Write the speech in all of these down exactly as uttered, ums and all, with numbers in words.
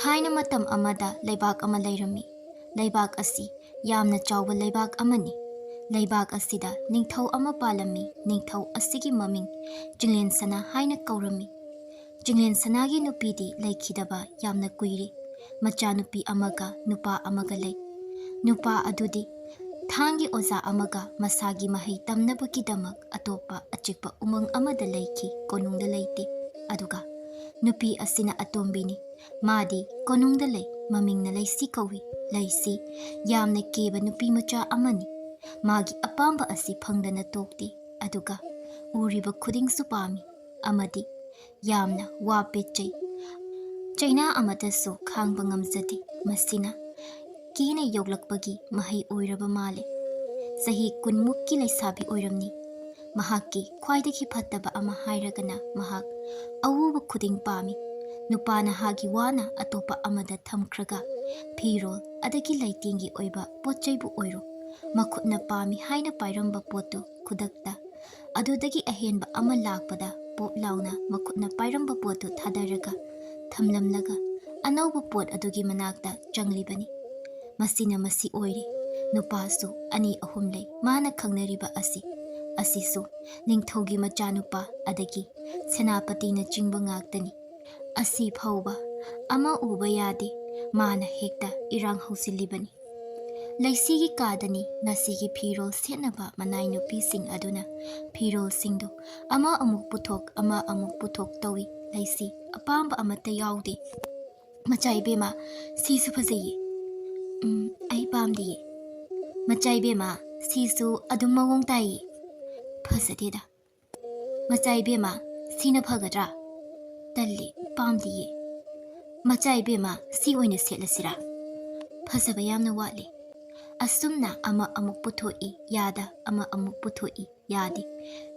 ꯊꯥꯏꯅ ꯃꯇꯝ ꯑꯃꯗ ꯂꯩꯕꯥꯛ ꯑꯃ ꯂꯩꯔꯝꯃꯤ꯫ ꯂꯩꯕꯥꯛ ꯑꯁꯤ ꯌꯥꯝꯅ ꯆꯥꯎꯕ ꯂꯩꯕꯥꯛ ꯑꯃꯅꯤ꯫ ꯂꯩꯕꯥꯛ ꯑꯁꯤꯗ ꯅꯤꯡꯊꯧ ꯑꯃ ꯄꯥꯜꯂꯝꯃꯤ꯫ ꯅꯤꯡꯊꯧ ꯑꯁꯤꯒꯤ ꯃꯃꯤꯡ ꯆꯤꯡꯂꯦꯟ ꯁꯅꯥ ꯍꯥꯏꯅ ꯀꯧꯔꯝꯃꯤ꯫ ꯆꯤꯡꯂꯦꯟ ꯁꯅꯥꯒꯤ ꯅꯨꯄꯤꯗꯤ ꯂꯩꯈꯤꯗꯕ ꯌꯥꯝꯅ ꯀꯨꯏꯔꯦ꯫ ꯃꯆꯥꯅꯨꯄꯤ ꯑꯃꯒ ꯅꯨꯄꯥ ꯑꯃꯒ ꯂꯩ꯫ ꯅꯨꯄꯥ ꯑꯗꯨꯗꯤ ꯊꯥꯡꯒꯤ ꯑꯣꯖꯥ ꯑꯃꯒ ꯃꯁꯥꯒꯤ ꯃꯍꯩ ꯇꯝꯅꯕꯒꯤꯗꯃꯛ ꯑꯇꯣꯞꯄ ꯑꯆꯤꯛꯄ ꯎꯃꯪ ꯑꯃꯗ ꯂꯩꯈꯤ, ꯀꯣꯅꯨꯡꯗ ꯂꯩꯇꯦ꯫ ꯑꯗꯨꯒ ꯅꯨꯄꯤ ꯑꯁꯤꯅ ꯑꯇꯣꯝꯕꯤꯅꯤ꯫ ꯃꯥꯗꯤ ꯀꯣꯅꯨꯡꯗ ꯂꯩ꯫ ꯃꯃꯤꯡꯅ ꯂꯩꯁꯤ ꯀꯧꯏ꯫ ꯂꯩꯁꯤ ꯌꯥꯝꯅ ꯀꯦꯕ ꯅꯨꯄꯤ ꯃꯆꯥ ꯑꯃꯅꯤ꯫ ꯃꯥꯒꯤ ꯑꯄꯥꯝꯕ ꯑꯁꯤ ꯐꯪꯗꯅ ꯇꯣꯛꯇꯦ꯫ ꯑꯗꯨꯒ ꯎꯔꯤꯕ ꯈꯨꯗꯤꯡꯁꯨ ꯄꯥꯝꯃꯤ꯫ ꯑꯃꯗꯤ ꯌꯥꯝꯅ ꯋꯥ ꯄꯦꯠꯆꯩ꯫ ꯆꯩꯅꯥ ꯑꯃꯠꯇꯁꯨ ꯈꯥꯡꯕ ꯉꯝꯖꯗꯦ꯫ ꯃꯁꯤꯅ ꯀꯦꯅ ꯌꯣꯛꯂꯛꯄꯒꯤ ꯃꯍꯩ ꯑꯣꯏꯔꯕ ꯃꯥꯜꯂꯦ꯫ ꯆꯍꯤ ꯀꯨꯟꯃꯨꯛꯀꯤ ꯂꯩꯁꯥꯕꯤ ꯑꯣꯏꯔꯝꯅꯤ꯫ ꯃꯍꯥꯛꯀꯤ ꯈ꯭ꯋꯥꯏꯗꯒꯤ ꯐꯠꯇꯕ ꯑꯃ ꯍꯥꯏꯔꯒꯅ ꯃꯍꯥꯛ ꯑꯎꯕ ꯈꯨꯗꯤꯡ ꯄꯥꯝꯃꯤ꯫ ꯅꯨꯄꯥ ꯅꯍꯥꯒꯤ ꯋꯥꯅ ꯑꯇꯣꯞꯄ ꯑꯃꯗ ꯊꯝꯈ꯭ꯔꯒ, ꯐꯤꯔꯣꯜ ꯑꯗꯒꯤ ꯂꯩꯇꯦꯡꯒꯤ ꯑꯣꯏꯕ ꯄꯣꯠ ꯆꯩꯕꯨ ꯑꯣꯏꯔꯣ, ꯃꯈꯨꯠꯅ ꯄꯥꯝꯃꯤ ꯍꯥꯏꯅ ꯄꯥꯏꯔꯝꯕ ꯄꯣꯠꯇꯨ ꯈꯨꯗꯛꯇ ꯑꯗꯨꯗꯒꯤ ꯑꯍꯦꯟꯕ ꯑꯃ ꯂꯥꯛꯄꯗ ꯄꯣꯞ ꯂꯥꯎꯅ ꯃꯈꯨꯠꯅ ꯄꯥꯏꯔꯝꯕ ꯄꯣꯠꯇꯨ ꯊꯥꯗꯔꯒ ꯊꯝꯂꯝꯂꯒ ꯑꯅꯧꯕ ꯄꯣꯠ ꯑꯗꯨꯒꯤ ꯃꯅꯥꯛꯇ ꯆꯪꯂꯤꯕꯅꯤ꯫ ꯃꯁꯤꯅ ꯃꯁꯤ ꯑꯣꯏꯔꯦ꯫ ꯅꯨꯄꯥꯁꯨ ꯑꯅꯤ ꯑꯍꯨꯝ ꯂꯩ꯫ ꯃꯥꯅ ꯈꯪꯅꯔꯤꯕ ꯑꯁꯤ, ꯑꯁꯤꯁꯨ ꯅꯤꯡꯊꯧꯒꯤ ꯃꯆꯥꯅꯨꯄꯥ ꯑꯗꯒꯤ ꯁꯦꯅꯥꯄꯇꯤꯅꯆꯤꯡꯕ ꯉꯥꯛꯇꯅꯤ꯫ ꯑꯁꯤ ꯐꯥꯎꯕ ꯑꯃ ꯎꯕ ꯌꯥꯗꯦ꯫ ꯃꯥꯅ ꯍꯦꯛꯇ ꯏꯔꯥꯡ ꯍꯧꯖꯤꯜꯂꯤꯕꯅꯤ꯫ ꯂꯩꯁꯤꯒꯤ ꯀꯥꯗꯅꯤ ꯉꯁꯤꯒꯤ ꯐꯤꯔꯣꯜ ꯁꯦꯠꯅꯕ ꯃꯅꯥꯏ ꯅꯨꯄꯤꯁꯤꯡ ꯑꯗꯨꯅ ꯐꯤꯔꯣꯜꯁꯤꯡꯗꯨ ꯑꯃ ꯑꯃꯨꯛ ꯄꯨꯊꯣꯛ, ꯑꯃ ꯑꯃꯨꯛ ꯄꯨꯊꯣꯛ ꯇꯧꯏ꯫ ꯂꯩꯁꯤ ꯑꯄꯥꯝꯕ ꯑꯃꯠꯇ ꯌꯥꯎꯗꯦ꯫ "ꯃꯆꯥ ꯏꯕꯦꯝꯃ, ꯁꯤꯁꯨ ꯐꯖꯩꯌꯦ꯫" "ꯎꯝ, ꯑꯩ ꯄꯥꯝꯗꯤꯌꯦ꯫" "ꯃꯆꯥ ꯏꯕꯦꯝꯃ, ꯁꯤꯁꯨ ꯑꯗꯨꯝ ꯃꯑꯣꯡ ꯇꯥꯏꯌꯦ꯫" "ꯐꯖꯗꯦꯗ꯫" "ꯃꯆꯥ ꯏꯕꯦꯝꯃ, ꯁꯤꯅ ꯐꯒꯗ꯭ꯔꯥ?" "ꯇꯜꯂꯤ, ꯄꯥꯝꯗꯤꯌꯦ꯫" "ꯃꯆꯥ ꯏꯕꯦꯝꯃ, ꯁꯤ ꯑꯣꯏꯅ ꯁꯦꯠꯂꯁꯤꯔꯥ?" "ꯐꯖꯕ ꯌꯥꯝꯅ ꯋꯥꯠꯂꯤ꯫" ꯑꯁꯨꯝꯅ ꯑꯃ ꯑꯃꯨꯛ ꯄꯨꯊꯣꯛꯏ, ꯌꯥꯗ, ꯑꯃ ꯑꯃꯨꯛ ꯄꯨꯊꯣꯛꯏ, ꯌꯥꯗꯦ꯫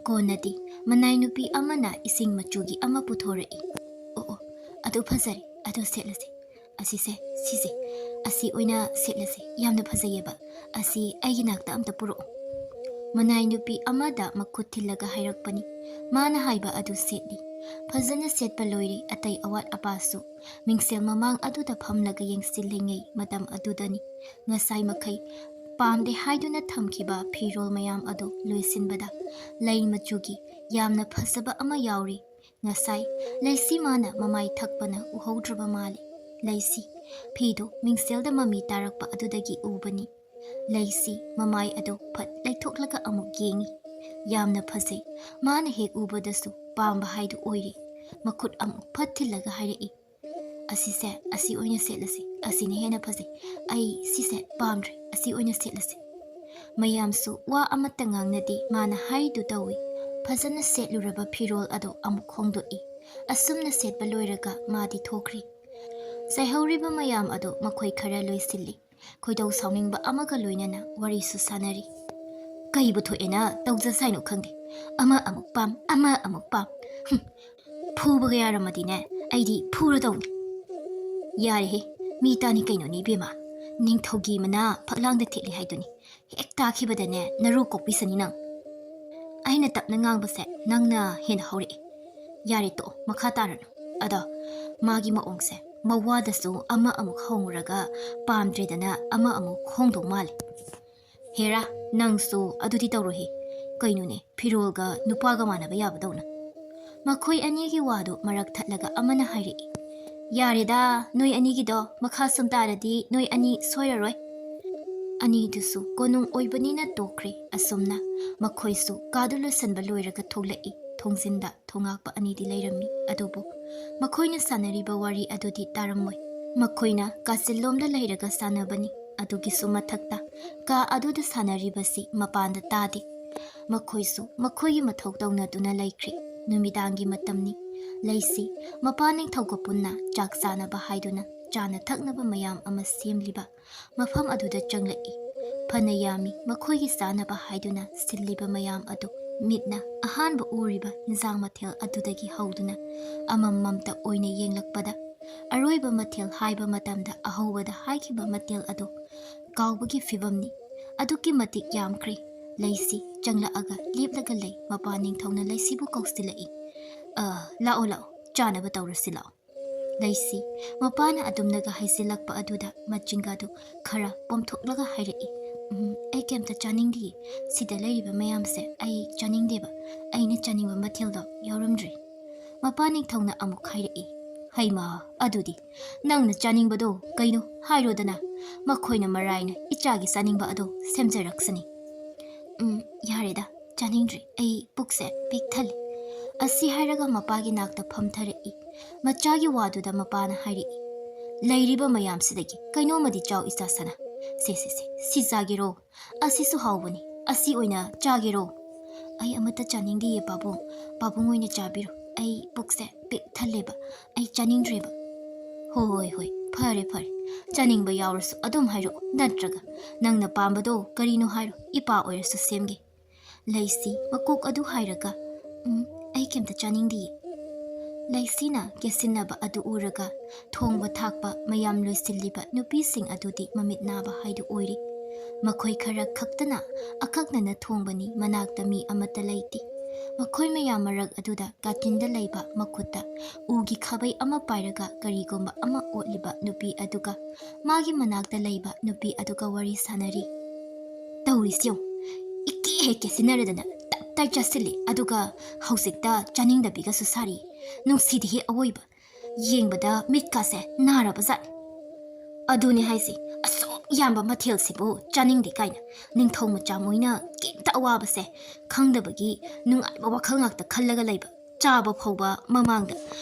ꯀꯣꯟꯅꯗꯤ ꯃꯅꯥꯏ ꯅꯨꯄꯤ ꯑꯃꯅ ꯏꯁꯤꯡ ꯃꯆꯨꯒꯤ ꯑꯃ ꯄꯨꯊꯣꯔꯛꯏ꯫ "ꯑꯣ, ꯑꯣ, ꯑꯗꯨ ꯐꯖꯔꯦ, ꯑꯗꯨ ꯁꯦꯠꯂꯁꯤ꯫ ꯑꯁꯤꯁꯦ, ꯁꯤꯁꯦ, ꯑꯁꯤ ꯑꯣꯏꯅ ꯁꯦꯠꯂꯁꯤ, ꯌꯥꯝꯅ ꯐꯖꯩꯌꯦꯕ꯫ ꯑꯁꯤ ꯑꯩꯒꯤ ꯅꯥꯛꯇ ꯑꯝꯇ ꯄꯨꯔꯛꯑꯣ꯫" ꯃꯅꯥꯏ ꯅꯨꯄꯤ ꯑꯃꯗ ꯃꯈꯨꯠ ꯊꯤꯜꯂꯒ ꯍꯥꯏꯔꯛꯄꯅꯤ꯫ ꯃꯥꯅ ꯍꯥꯏꯕ ꯑꯗꯨ ꯁꯦꯠꯂꯤ꯫ ꯐꯖꯅ ꯁꯦꯠꯄ ꯂꯣꯏꯔꯦ꯫ ꯑꯇꯩ ꯑꯋꯥꯠ ꯑꯄꯥꯁꯨ ꯃꯤꯡꯁꯦꯜ ꯃꯃꯥꯡ ꯑꯗꯨꯗ ꯐꯝꯂꯒ ꯌꯦꯡꯁꯤꯜꯂꯤꯉꯩ ꯃꯇꯝ ꯑꯗꯨꯗꯅꯤ ꯉꯁꯥꯏ ꯃꯈꯩ ꯄꯥꯝꯗꯦ ꯍꯥꯏꯗꯨꯅ ꯊꯝꯈꯤꯕ ꯐꯤꯔꯣꯜ ꯃꯌꯥꯝ ꯑꯗꯨ ꯂꯣꯏꯁꯤꯟꯕꯗ ꯂꯩ ꯃꯆꯨꯒꯤ ꯌꯥꯝꯅ ꯐꯖꯕ ꯑꯃ ꯌꯥꯎꯔꯤ꯫ ꯉꯁꯥꯏ ꯂꯩꯁꯤ ꯃꯥꯅ ꯃꯃꯥꯏ ꯊꯛꯄꯅ ꯎꯍꯧꯗ꯭ꯔꯕ ꯃꯥꯜꯂꯤ꯫ ꯂꯩꯁꯤ, ꯐꯤꯗꯨ ꯃꯤꯡꯁꯦꯜꯗ ꯃꯃꯤ ꯇꯥꯔꯛꯄ ꯑꯗꯨꯗꯒꯤ ꯎꯕꯅꯤ꯫ ꯂꯩꯁꯤ ꯃꯃꯥꯏ ꯑꯗꯨ ꯐꯠ ꯂꯩꯊꯣꯛꯂꯒ ꯑꯃꯨꯛ ꯌꯦꯡꯏ꯫ ꯌꯥꯝꯅ ꯐꯖꯩ꯫ ꯃꯥꯅ ꯍꯦꯛ ꯎꯕꯗꯁꯨ ꯄꯥꯝꯕ ꯍꯥꯏꯗꯨ ꯑꯣꯏꯔꯦ꯫ ꯃꯈꯨꯠ ꯑꯃꯨꯛ ꯐꯠ ꯊꯤꯜꯂꯒ ꯍꯥꯏꯔꯛꯏ, "ꯑꯁꯤꯁꯦ, ꯑꯁꯤ ꯑꯣꯏꯅ ꯁꯦꯠꯂꯁꯤ꯫ ꯑꯁꯤꯅ ꯍꯦꯟꯅ ꯐꯖꯩ꯫ ꯑꯩ ꯁꯤꯁꯦ ꯄꯥꯝꯗ꯭ꯔꯦ꯫ ꯑꯁꯤ ꯑꯣꯏꯅ ꯁꯦꯠꯂꯁꯤ꯫" ꯃꯌꯥꯝꯁꯨ ꯋꯥ ꯑꯃꯠꯇ ꯉꯥꯡꯅꯗꯦ꯫ ꯃꯥꯅ ꯍꯥꯏꯗꯨ ꯇꯧꯏ꯫ ꯐꯖꯅ ꯁꯦꯠꯂꯨꯔꯕ ꯐꯤꯔꯣꯜ ꯑꯗꯨ ꯑꯃꯨꯛ ꯍꯣꯡꯗꯣꯛꯏ꯫ ꯑꯁꯨꯝꯅ ꯁꯦꯠꯄ ꯂꯣꯏꯔꯒ ꯃꯥꯗꯤ ꯊꯣꯛꯈ꯭ꯔꯦ꯫ ꯆꯥꯏꯍꯧꯔꯤꯕ ꯃꯌꯥꯝ ꯑꯗꯨ ꯃꯈꯣꯏ ꯈꯔ ꯂꯣꯏꯁꯤꯜꯂꯤ꯫ ꯈꯣꯏꯗꯧ ꯁꯥꯎꯅꯤꯡꯕ ꯑꯃꯒ ꯂꯣꯏꯅꯅ ꯋꯥꯔꯤꯁꯨ ꯁꯥꯟꯅꯔꯤ꯫ ꯀꯩꯕꯨ ꯊꯣꯛꯑꯦꯅ ꯇꯧꯖꯁ ꯍꯥꯏꯅꯣ ꯈꯪꯗꯦ꯫ ꯑꯃ ꯑꯃꯨꯛ ꯄꯥꯝ, ꯑꯃ ꯑꯃꯨꯛ ꯄꯥꯝ꯫ ꯍꯨꯝ꯫ ꯐꯨꯕꯒ ꯌꯥꯔꯝꯃꯗꯤꯅꯦ, ꯑꯩꯗꯤ ꯐꯨꯔꯗꯧꯅꯤ꯫ ꯌꯥꯔꯦꯍꯦ, ꯃꯤ ꯇꯥꯅꯤ ꯀꯩꯅꯣꯅꯦ ꯏꯕꯦꯝꯃ꯫ ꯅꯤꯡꯊꯧꯒꯤ ꯃꯅꯥ ꯐꯛꯂꯥꯡꯗ ꯊꯦꯠꯂꯤ ꯍꯥꯏꯗꯨꯅꯤ꯫ ꯍꯦꯛ ꯇꯥꯈꯤꯕꯗꯅꯦ, ꯅꯔꯨ ꯀꯣꯛꯄꯤꯁꯅꯤ ꯅꯪ꯫ ꯑꯩꯅ ꯇꯞꯅ ꯉꯥꯡꯕꯁꯦ ꯅꯪꯅ ꯍꯦꯟꯅ ꯍꯧꯔꯛꯑꯦ꯫ ꯌꯥꯔꯦ, ꯇꯣꯛꯑꯣ, ꯃꯈꯥ ꯇꯥꯔꯅꯨ꯫ ꯑꯗꯣ ꯃꯥꯒꯤ ꯃꯑꯣꯡꯁꯦ, ꯃꯋꯥꯗꯁꯨ ꯑꯃ ꯑꯃꯨꯛ ꯍꯣꯡꯉꯨꯔꯒ ꯄꯥꯝꯗ꯭ꯔꯦꯗꯅ ꯑꯃ ꯑꯃꯨꯛ ꯍꯣꯡꯗꯧ ꯃꯥꯜꯂꯦ꯫ ꯍꯦꯔꯥ, ꯅꯪꯁꯨ ꯑꯗꯨꯗꯤ ꯇꯧꯔꯣꯏꯍꯦ꯫ ꯀꯩꯅꯣꯅꯦ, ꯐꯤꯔꯣꯜꯒ ꯅꯨꯄꯥꯒ ꯃꯥꯟꯅꯕ ꯌꯥꯕꯗꯧꯅ꯫ ꯃꯈꯣꯏ ꯑꯅꯤꯒꯤ ꯋꯥꯗꯨ ꯃꯔꯛ ꯊꯠꯂꯒ ꯑꯃꯅ ꯍꯥꯏꯔꯛꯏ, "ꯌꯥꯔꯦꯗ, ꯅꯣꯏ ꯑꯅꯤꯒꯤꯗꯣ ꯃꯈꯥ ꯁꯨꯝ ꯇꯥꯔꯗꯤ ꯅꯣꯏ ꯑꯅꯤ ꯁꯣꯏꯔꯔꯣꯏ꯫" ꯑꯅꯤꯗꯨꯁꯨ ꯀꯣꯅꯨꯡ ꯑꯣꯏꯕꯅꯤꯅ ꯇꯣꯛꯈ꯭ꯔꯦ꯫ ꯑꯁꯨꯝꯅ ꯃꯈꯣꯏꯁꯨ ꯀꯥꯗꯨ ꯂꯣꯏꯁꯤꯟꯕ ꯂꯣꯏꯔꯒ ꯊꯣꯛꯂꯛꯏ꯫ ꯊꯣꯡꯖꯤꯟꯗ ꯊꯣꯉꯥꯛꯄ ꯑꯅꯤꯗꯤ ꯂꯩꯔꯝꯃꯤ, ꯑꯗꯨꯕꯨ ꯃꯈꯣꯏꯅ ꯁꯥꯟꯅꯔꯤꯕ ꯋꯥꯔꯤ ꯑꯗꯨꯗꯤ ꯇꯥꯔꯝꯃꯣꯏ꯫ ꯃꯈꯣꯏꯅ ꯀꯥꯆꯤꯜꯂꯣꯝꯗ ꯂꯩꯔꯒ ꯁꯥꯟꯅꯕꯅꯤ꯫ ꯑꯗꯨꯒꯤꯁꯨ ꯃꯊꯛꯇ ꯀꯥ ꯑꯗꯨꯗ ꯁꯥꯟꯅꯔꯤꯕꯁꯤ ꯃꯄꯥꯟꯗ ꯇꯥꯗꯦ꯫ ꯃꯈꯣꯏꯁꯨ ꯃꯈꯣꯏꯒꯤ ꯃꯊꯧ ꯇꯧꯅꯗꯨꯅ ꯂꯩꯈ꯭ꯔꯦ꯫ ꯅꯨꯃꯤꯗꯥꯡꯒꯤ ꯃꯇꯝꯅꯤ꯫ ꯂꯩꯁꯤ ꯃꯄꯥ ꯅꯤꯡꯊꯧꯒ ꯄꯨꯟꯅ ꯆꯥꯛ ꯆꯥꯅꯕ ꯍꯥꯏꯗꯨꯅ ꯆꯥꯅ ꯊꯛꯅꯕ ꯃꯌꯥꯝ ꯑꯃ ꯁꯦꯝꯂꯤꯕ ꯃꯐꯝ ꯑꯗꯨꯗ ꯆꯪꯂꯛꯏ꯫ ꯐꯅ ꯌꯥꯝꯃꯤ ꯃꯈꯣꯏꯒꯤ ꯆꯥꯅꯕ ꯍꯥꯏꯗꯨꯅ ꯁꯤꯜꯂꯤꯕ ꯃꯌꯥꯝ ꯑꯗꯨ꯫ ꯃꯤꯠꯅ ꯑꯍꯥꯟꯕ ꯎꯔꯤꯕ ꯏꯟꯖꯥꯡ ꯃꯊꯦꯜ ꯑꯗꯨꯗꯒꯤ ꯍꯧꯗꯨꯅ ꯑꯃꯃꯝꯇ ꯑꯣꯏꯅ ꯌꯦꯡꯂꯛꯄꯗ, ꯑꯔꯣꯏꯕ ꯃꯊꯦꯜ ꯍꯥꯏꯕ ꯃꯇꯝꯗ ꯑꯍꯧꯕꯗ ꯍꯥꯏꯈꯤꯕ ꯃꯊꯦꯜ ꯑꯗꯨ ꯀꯥꯎꯕꯒꯤ ꯐꯤꯕꯝꯅꯤ꯫ ꯑꯗꯨꯛꯀꯤ ꯃꯇꯤꯛ ꯌꯥꯝꯈ꯭ꯔꯦ꯫ ꯂꯩꯁꯤ ꯆꯪꯂꯛꯑꯒ ꯂꯦꯞꯂꯒ ꯂꯩ꯫ ꯃꯄꯥ ꯅꯤꯡꯊꯧꯅ ꯂꯩꯁꯤꯕꯨ ꯀꯧꯁꯤꯜꯂꯛꯏ꯫ "ꯑ, ꯂꯥꯛꯑꯣ, ꯂꯥꯛꯑꯣ, ꯆꯥꯅꯕ ꯇꯧꯔꯁꯤ, ꯂꯥꯛꯑꯣ꯫" ꯂꯩꯁꯤ, ꯃꯄꯥꯅ ꯑꯗꯨꯝꯅꯒ ꯍꯥꯏꯖꯤꯜꯂꯛꯄ ꯑꯗꯨꯗ ꯃꯆꯤꯟꯒꯥꯗꯨ ꯈꯔ ꯄꯣꯝꯊꯣꯛꯂꯒ ꯍꯥꯏꯔꯛꯏ, "ꯎꯝ, ꯑꯩ ꯀꯩꯝꯇ ꯆꯥꯅꯤꯡꯗꯤꯌꯦ꯫ ꯁꯤꯗ ꯂꯩꯔꯤꯕ ꯃꯌꯥꯝꯁꯦ ꯑꯩ ꯆꯥꯅꯤꯡꯗꯦꯕ꯫ ꯑꯩꯅ ꯆꯥꯅꯤꯡꯕ ꯃꯊꯦꯜꯗꯣ ꯌꯥꯎꯔꯝꯗ꯭ꯔꯦ꯫" ꯃꯄꯥ ꯅꯤꯡꯊꯧꯅ ꯑꯃꯨꯛ ꯍꯥꯏꯔꯛꯏ, "ꯍꯩꯃꯥ, ꯑꯗꯨꯗꯤ ꯅꯪꯅ ꯆꯥꯅꯤꯡꯕꯗꯣ ꯀꯩꯅꯣ ꯍꯥꯏꯔꯣꯗꯅ꯫ ꯃꯈꯣꯏꯅ ꯃꯔꯥꯏꯅ ꯏꯆꯥꯒꯤ ꯆꯥꯅꯤꯡꯕ ꯑꯗꯣ ꯁꯦꯝꯖꯔꯛꯁꯅꯤ꯫" "ꯎꯝ, ꯌꯥꯔꯦꯗ, ꯆꯥꯅꯤꯡꯗ꯭ꯔꯦ꯫ ꯑꯩ ꯄꯨꯛꯁꯦ ꯄꯤꯛ ꯊꯜꯂꯦ꯫" ꯑꯁꯤ ꯍꯥꯏꯔꯒ ꯃꯄꯥꯒꯤ ꯅꯥꯛꯇ ꯐꯝꯊꯔꯛꯏ꯫ ꯃꯆꯥꯒꯤ ꯋꯥꯗꯨꯗ ꯃꯄꯥꯅ ꯍꯥꯏꯔꯛꯏ, "ꯂꯩꯔꯤꯕ ꯃꯌꯥꯝꯁꯤꯗꯒꯤ ꯀꯩꯅꯣꯝꯃꯗꯤ ꯆꯥꯎ, ꯏꯆꯥ ꯁꯅꯥ꯫ ꯁꯦ, ꯁꯦ, ꯁꯦ, ꯁꯤ ꯆꯥꯒꯦꯔꯣ? ꯑꯁꯤꯁꯨ ꯍꯥꯎꯕꯅꯤ꯫ ꯑꯁꯤ ꯑꯣꯏꯅ ꯆꯥꯒꯦꯔꯣ?" "ꯑꯩ ꯑꯃꯠꯇ ꯆꯥꯅꯤꯡꯗꯤꯌꯦ, ꯄꯥꯕꯨꯡ꯫ ꯄꯥꯕꯨꯡ ꯑꯣꯏꯅ ꯆꯥꯕꯤꯔꯣ꯫ ꯑꯩ ꯄꯨꯛꯁꯦ ꯄꯤꯛ ꯊꯜꯂꯦꯕ꯫ ꯑꯩ ꯆꯥꯅꯤꯡꯗ꯭ꯔꯦꯕ꯫" "ꯍꯣꯏ, ꯍꯣꯏ, ꯍꯣꯏ, ꯐꯔꯦ, ꯐꯔꯦ꯫ ꯆꯥꯅꯤꯡꯕ ꯌꯥꯎꯔꯁꯨ ꯑꯗꯨꯝ ꯍꯥꯏꯔꯛꯑꯣ, ꯅꯠꯇ꯭ꯔꯒ ꯅꯪꯅ ꯄꯥꯝꯕꯗꯣ ꯀꯔꯤꯅꯣ ꯍꯥꯏꯔꯣ, ꯏꯄꯥ ꯑꯣꯏꯔꯁꯨ ꯁꯦꯝꯒꯦ꯫" ꯂꯩꯁꯤ ꯃꯀꯣꯛ ꯑꯗꯨ ꯍꯥꯏꯔꯒ, "ꯎꯝ, ꯑꯩ ꯀꯩꯝꯇ ꯆꯥꯅꯤꯡꯗꯤꯌꯦ꯫" ꯂꯩꯁꯤꯅ ꯀꯦꯁꯤꯟꯅꯕ ꯑꯗꯨ ꯎꯔꯒ ꯊꯣꯡꯕ ꯊꯥꯛꯄ ꯃꯌꯥꯝ ꯂꯣꯏꯁꯤꯜꯂꯤꯕ ꯅꯨꯄꯤꯁꯤꯡ ꯑꯗꯨꯗꯤ ꯃꯃꯤꯠ ꯅꯥꯕ ꯍꯥꯏꯗꯨ ꯑꯣꯏꯔꯤ꯫ ꯃꯈꯣꯏ ꯈꯔ ꯈꯛꯇꯅ ꯑꯀꯛꯅꯅ ꯊꯣꯡꯕꯅꯤ, ꯃꯅꯥꯛꯇ ꯃꯤ ꯑꯃꯠꯇ ꯂꯩꯇꯦ꯫ ꯃꯈꯣꯏ ꯃꯌꯥꯝ ꯃꯔꯛ ꯑꯗꯨꯗ ꯀꯥꯆꯤꯟꯗ ꯂꯩꯕ ꯃꯈꯨꯠꯇ ꯎꯒꯤ ꯈꯥꯕꯩ ꯑꯃ ꯄꯥꯏꯔꯒ ꯀꯔꯤꯒꯨꯝꯕ ꯑꯃ ꯑꯣꯠꯂꯤꯕ ꯅꯨꯄꯤ ꯑꯗꯨꯒ ꯃꯥꯒꯤ ꯃꯅꯥꯛꯇ ꯂꯩꯕ ꯅꯨꯄꯤ ꯑꯗꯨꯒ ꯋꯥꯔꯤ ꯁꯥꯟꯅꯔꯤ꯫ "ꯇꯧꯔꯤꯁꯤ ꯌꯦꯡꯉꯨ, ꯏꯀꯦ ꯍꯦꯛ ꯀꯦꯁꯤꯟꯅꯔꯗꯅ ꯇꯞ ꯇꯥꯏ ꯆꯥꯁꯤꯜꯂꯤ, ꯑꯗꯨꯒ ꯍꯧꯖꯤꯛꯇ ꯆꯥꯅꯤꯡꯗꯕꯤꯒꯁꯨ ꯁꯥꯔꯤ꯫ ꯅꯨꯡꯁꯤꯗꯦꯍꯦ ꯑꯋꯣꯏꯕ꯫ ꯌꯦꯡꯕꯗ ꯃꯤꯠꯀꯥꯁꯦ ꯅꯥꯔꯕ ꯖꯥꯠꯅꯤ꯫" "ꯑꯗꯨꯅꯤ ꯍꯥꯏꯁꯦ, ꯑꯁꯨꯛ ꯌꯥꯝꯕ ꯃꯊꯦꯜꯁꯤꯕꯨ ꯆꯥꯅꯤꯡꯗꯦ ꯀꯥꯏꯅ꯫ ꯅꯤꯡꯊꯧ ꯃꯆꯥ ꯃꯣꯏꯅ ꯀꯩꯝꯇ ꯑꯋꯥꯕꯁꯦ ꯈꯪꯗꯕꯒꯤ ꯅꯨꯡꯉꯥꯏꯕ ꯋꯥꯈꯜ ꯉꯥꯛꯇ ꯈꯜꯂꯒ ꯂꯩꯕ꯫ ꯆꯥꯕ ꯐꯥꯎꯕ ꯃꯃꯥꯡꯗ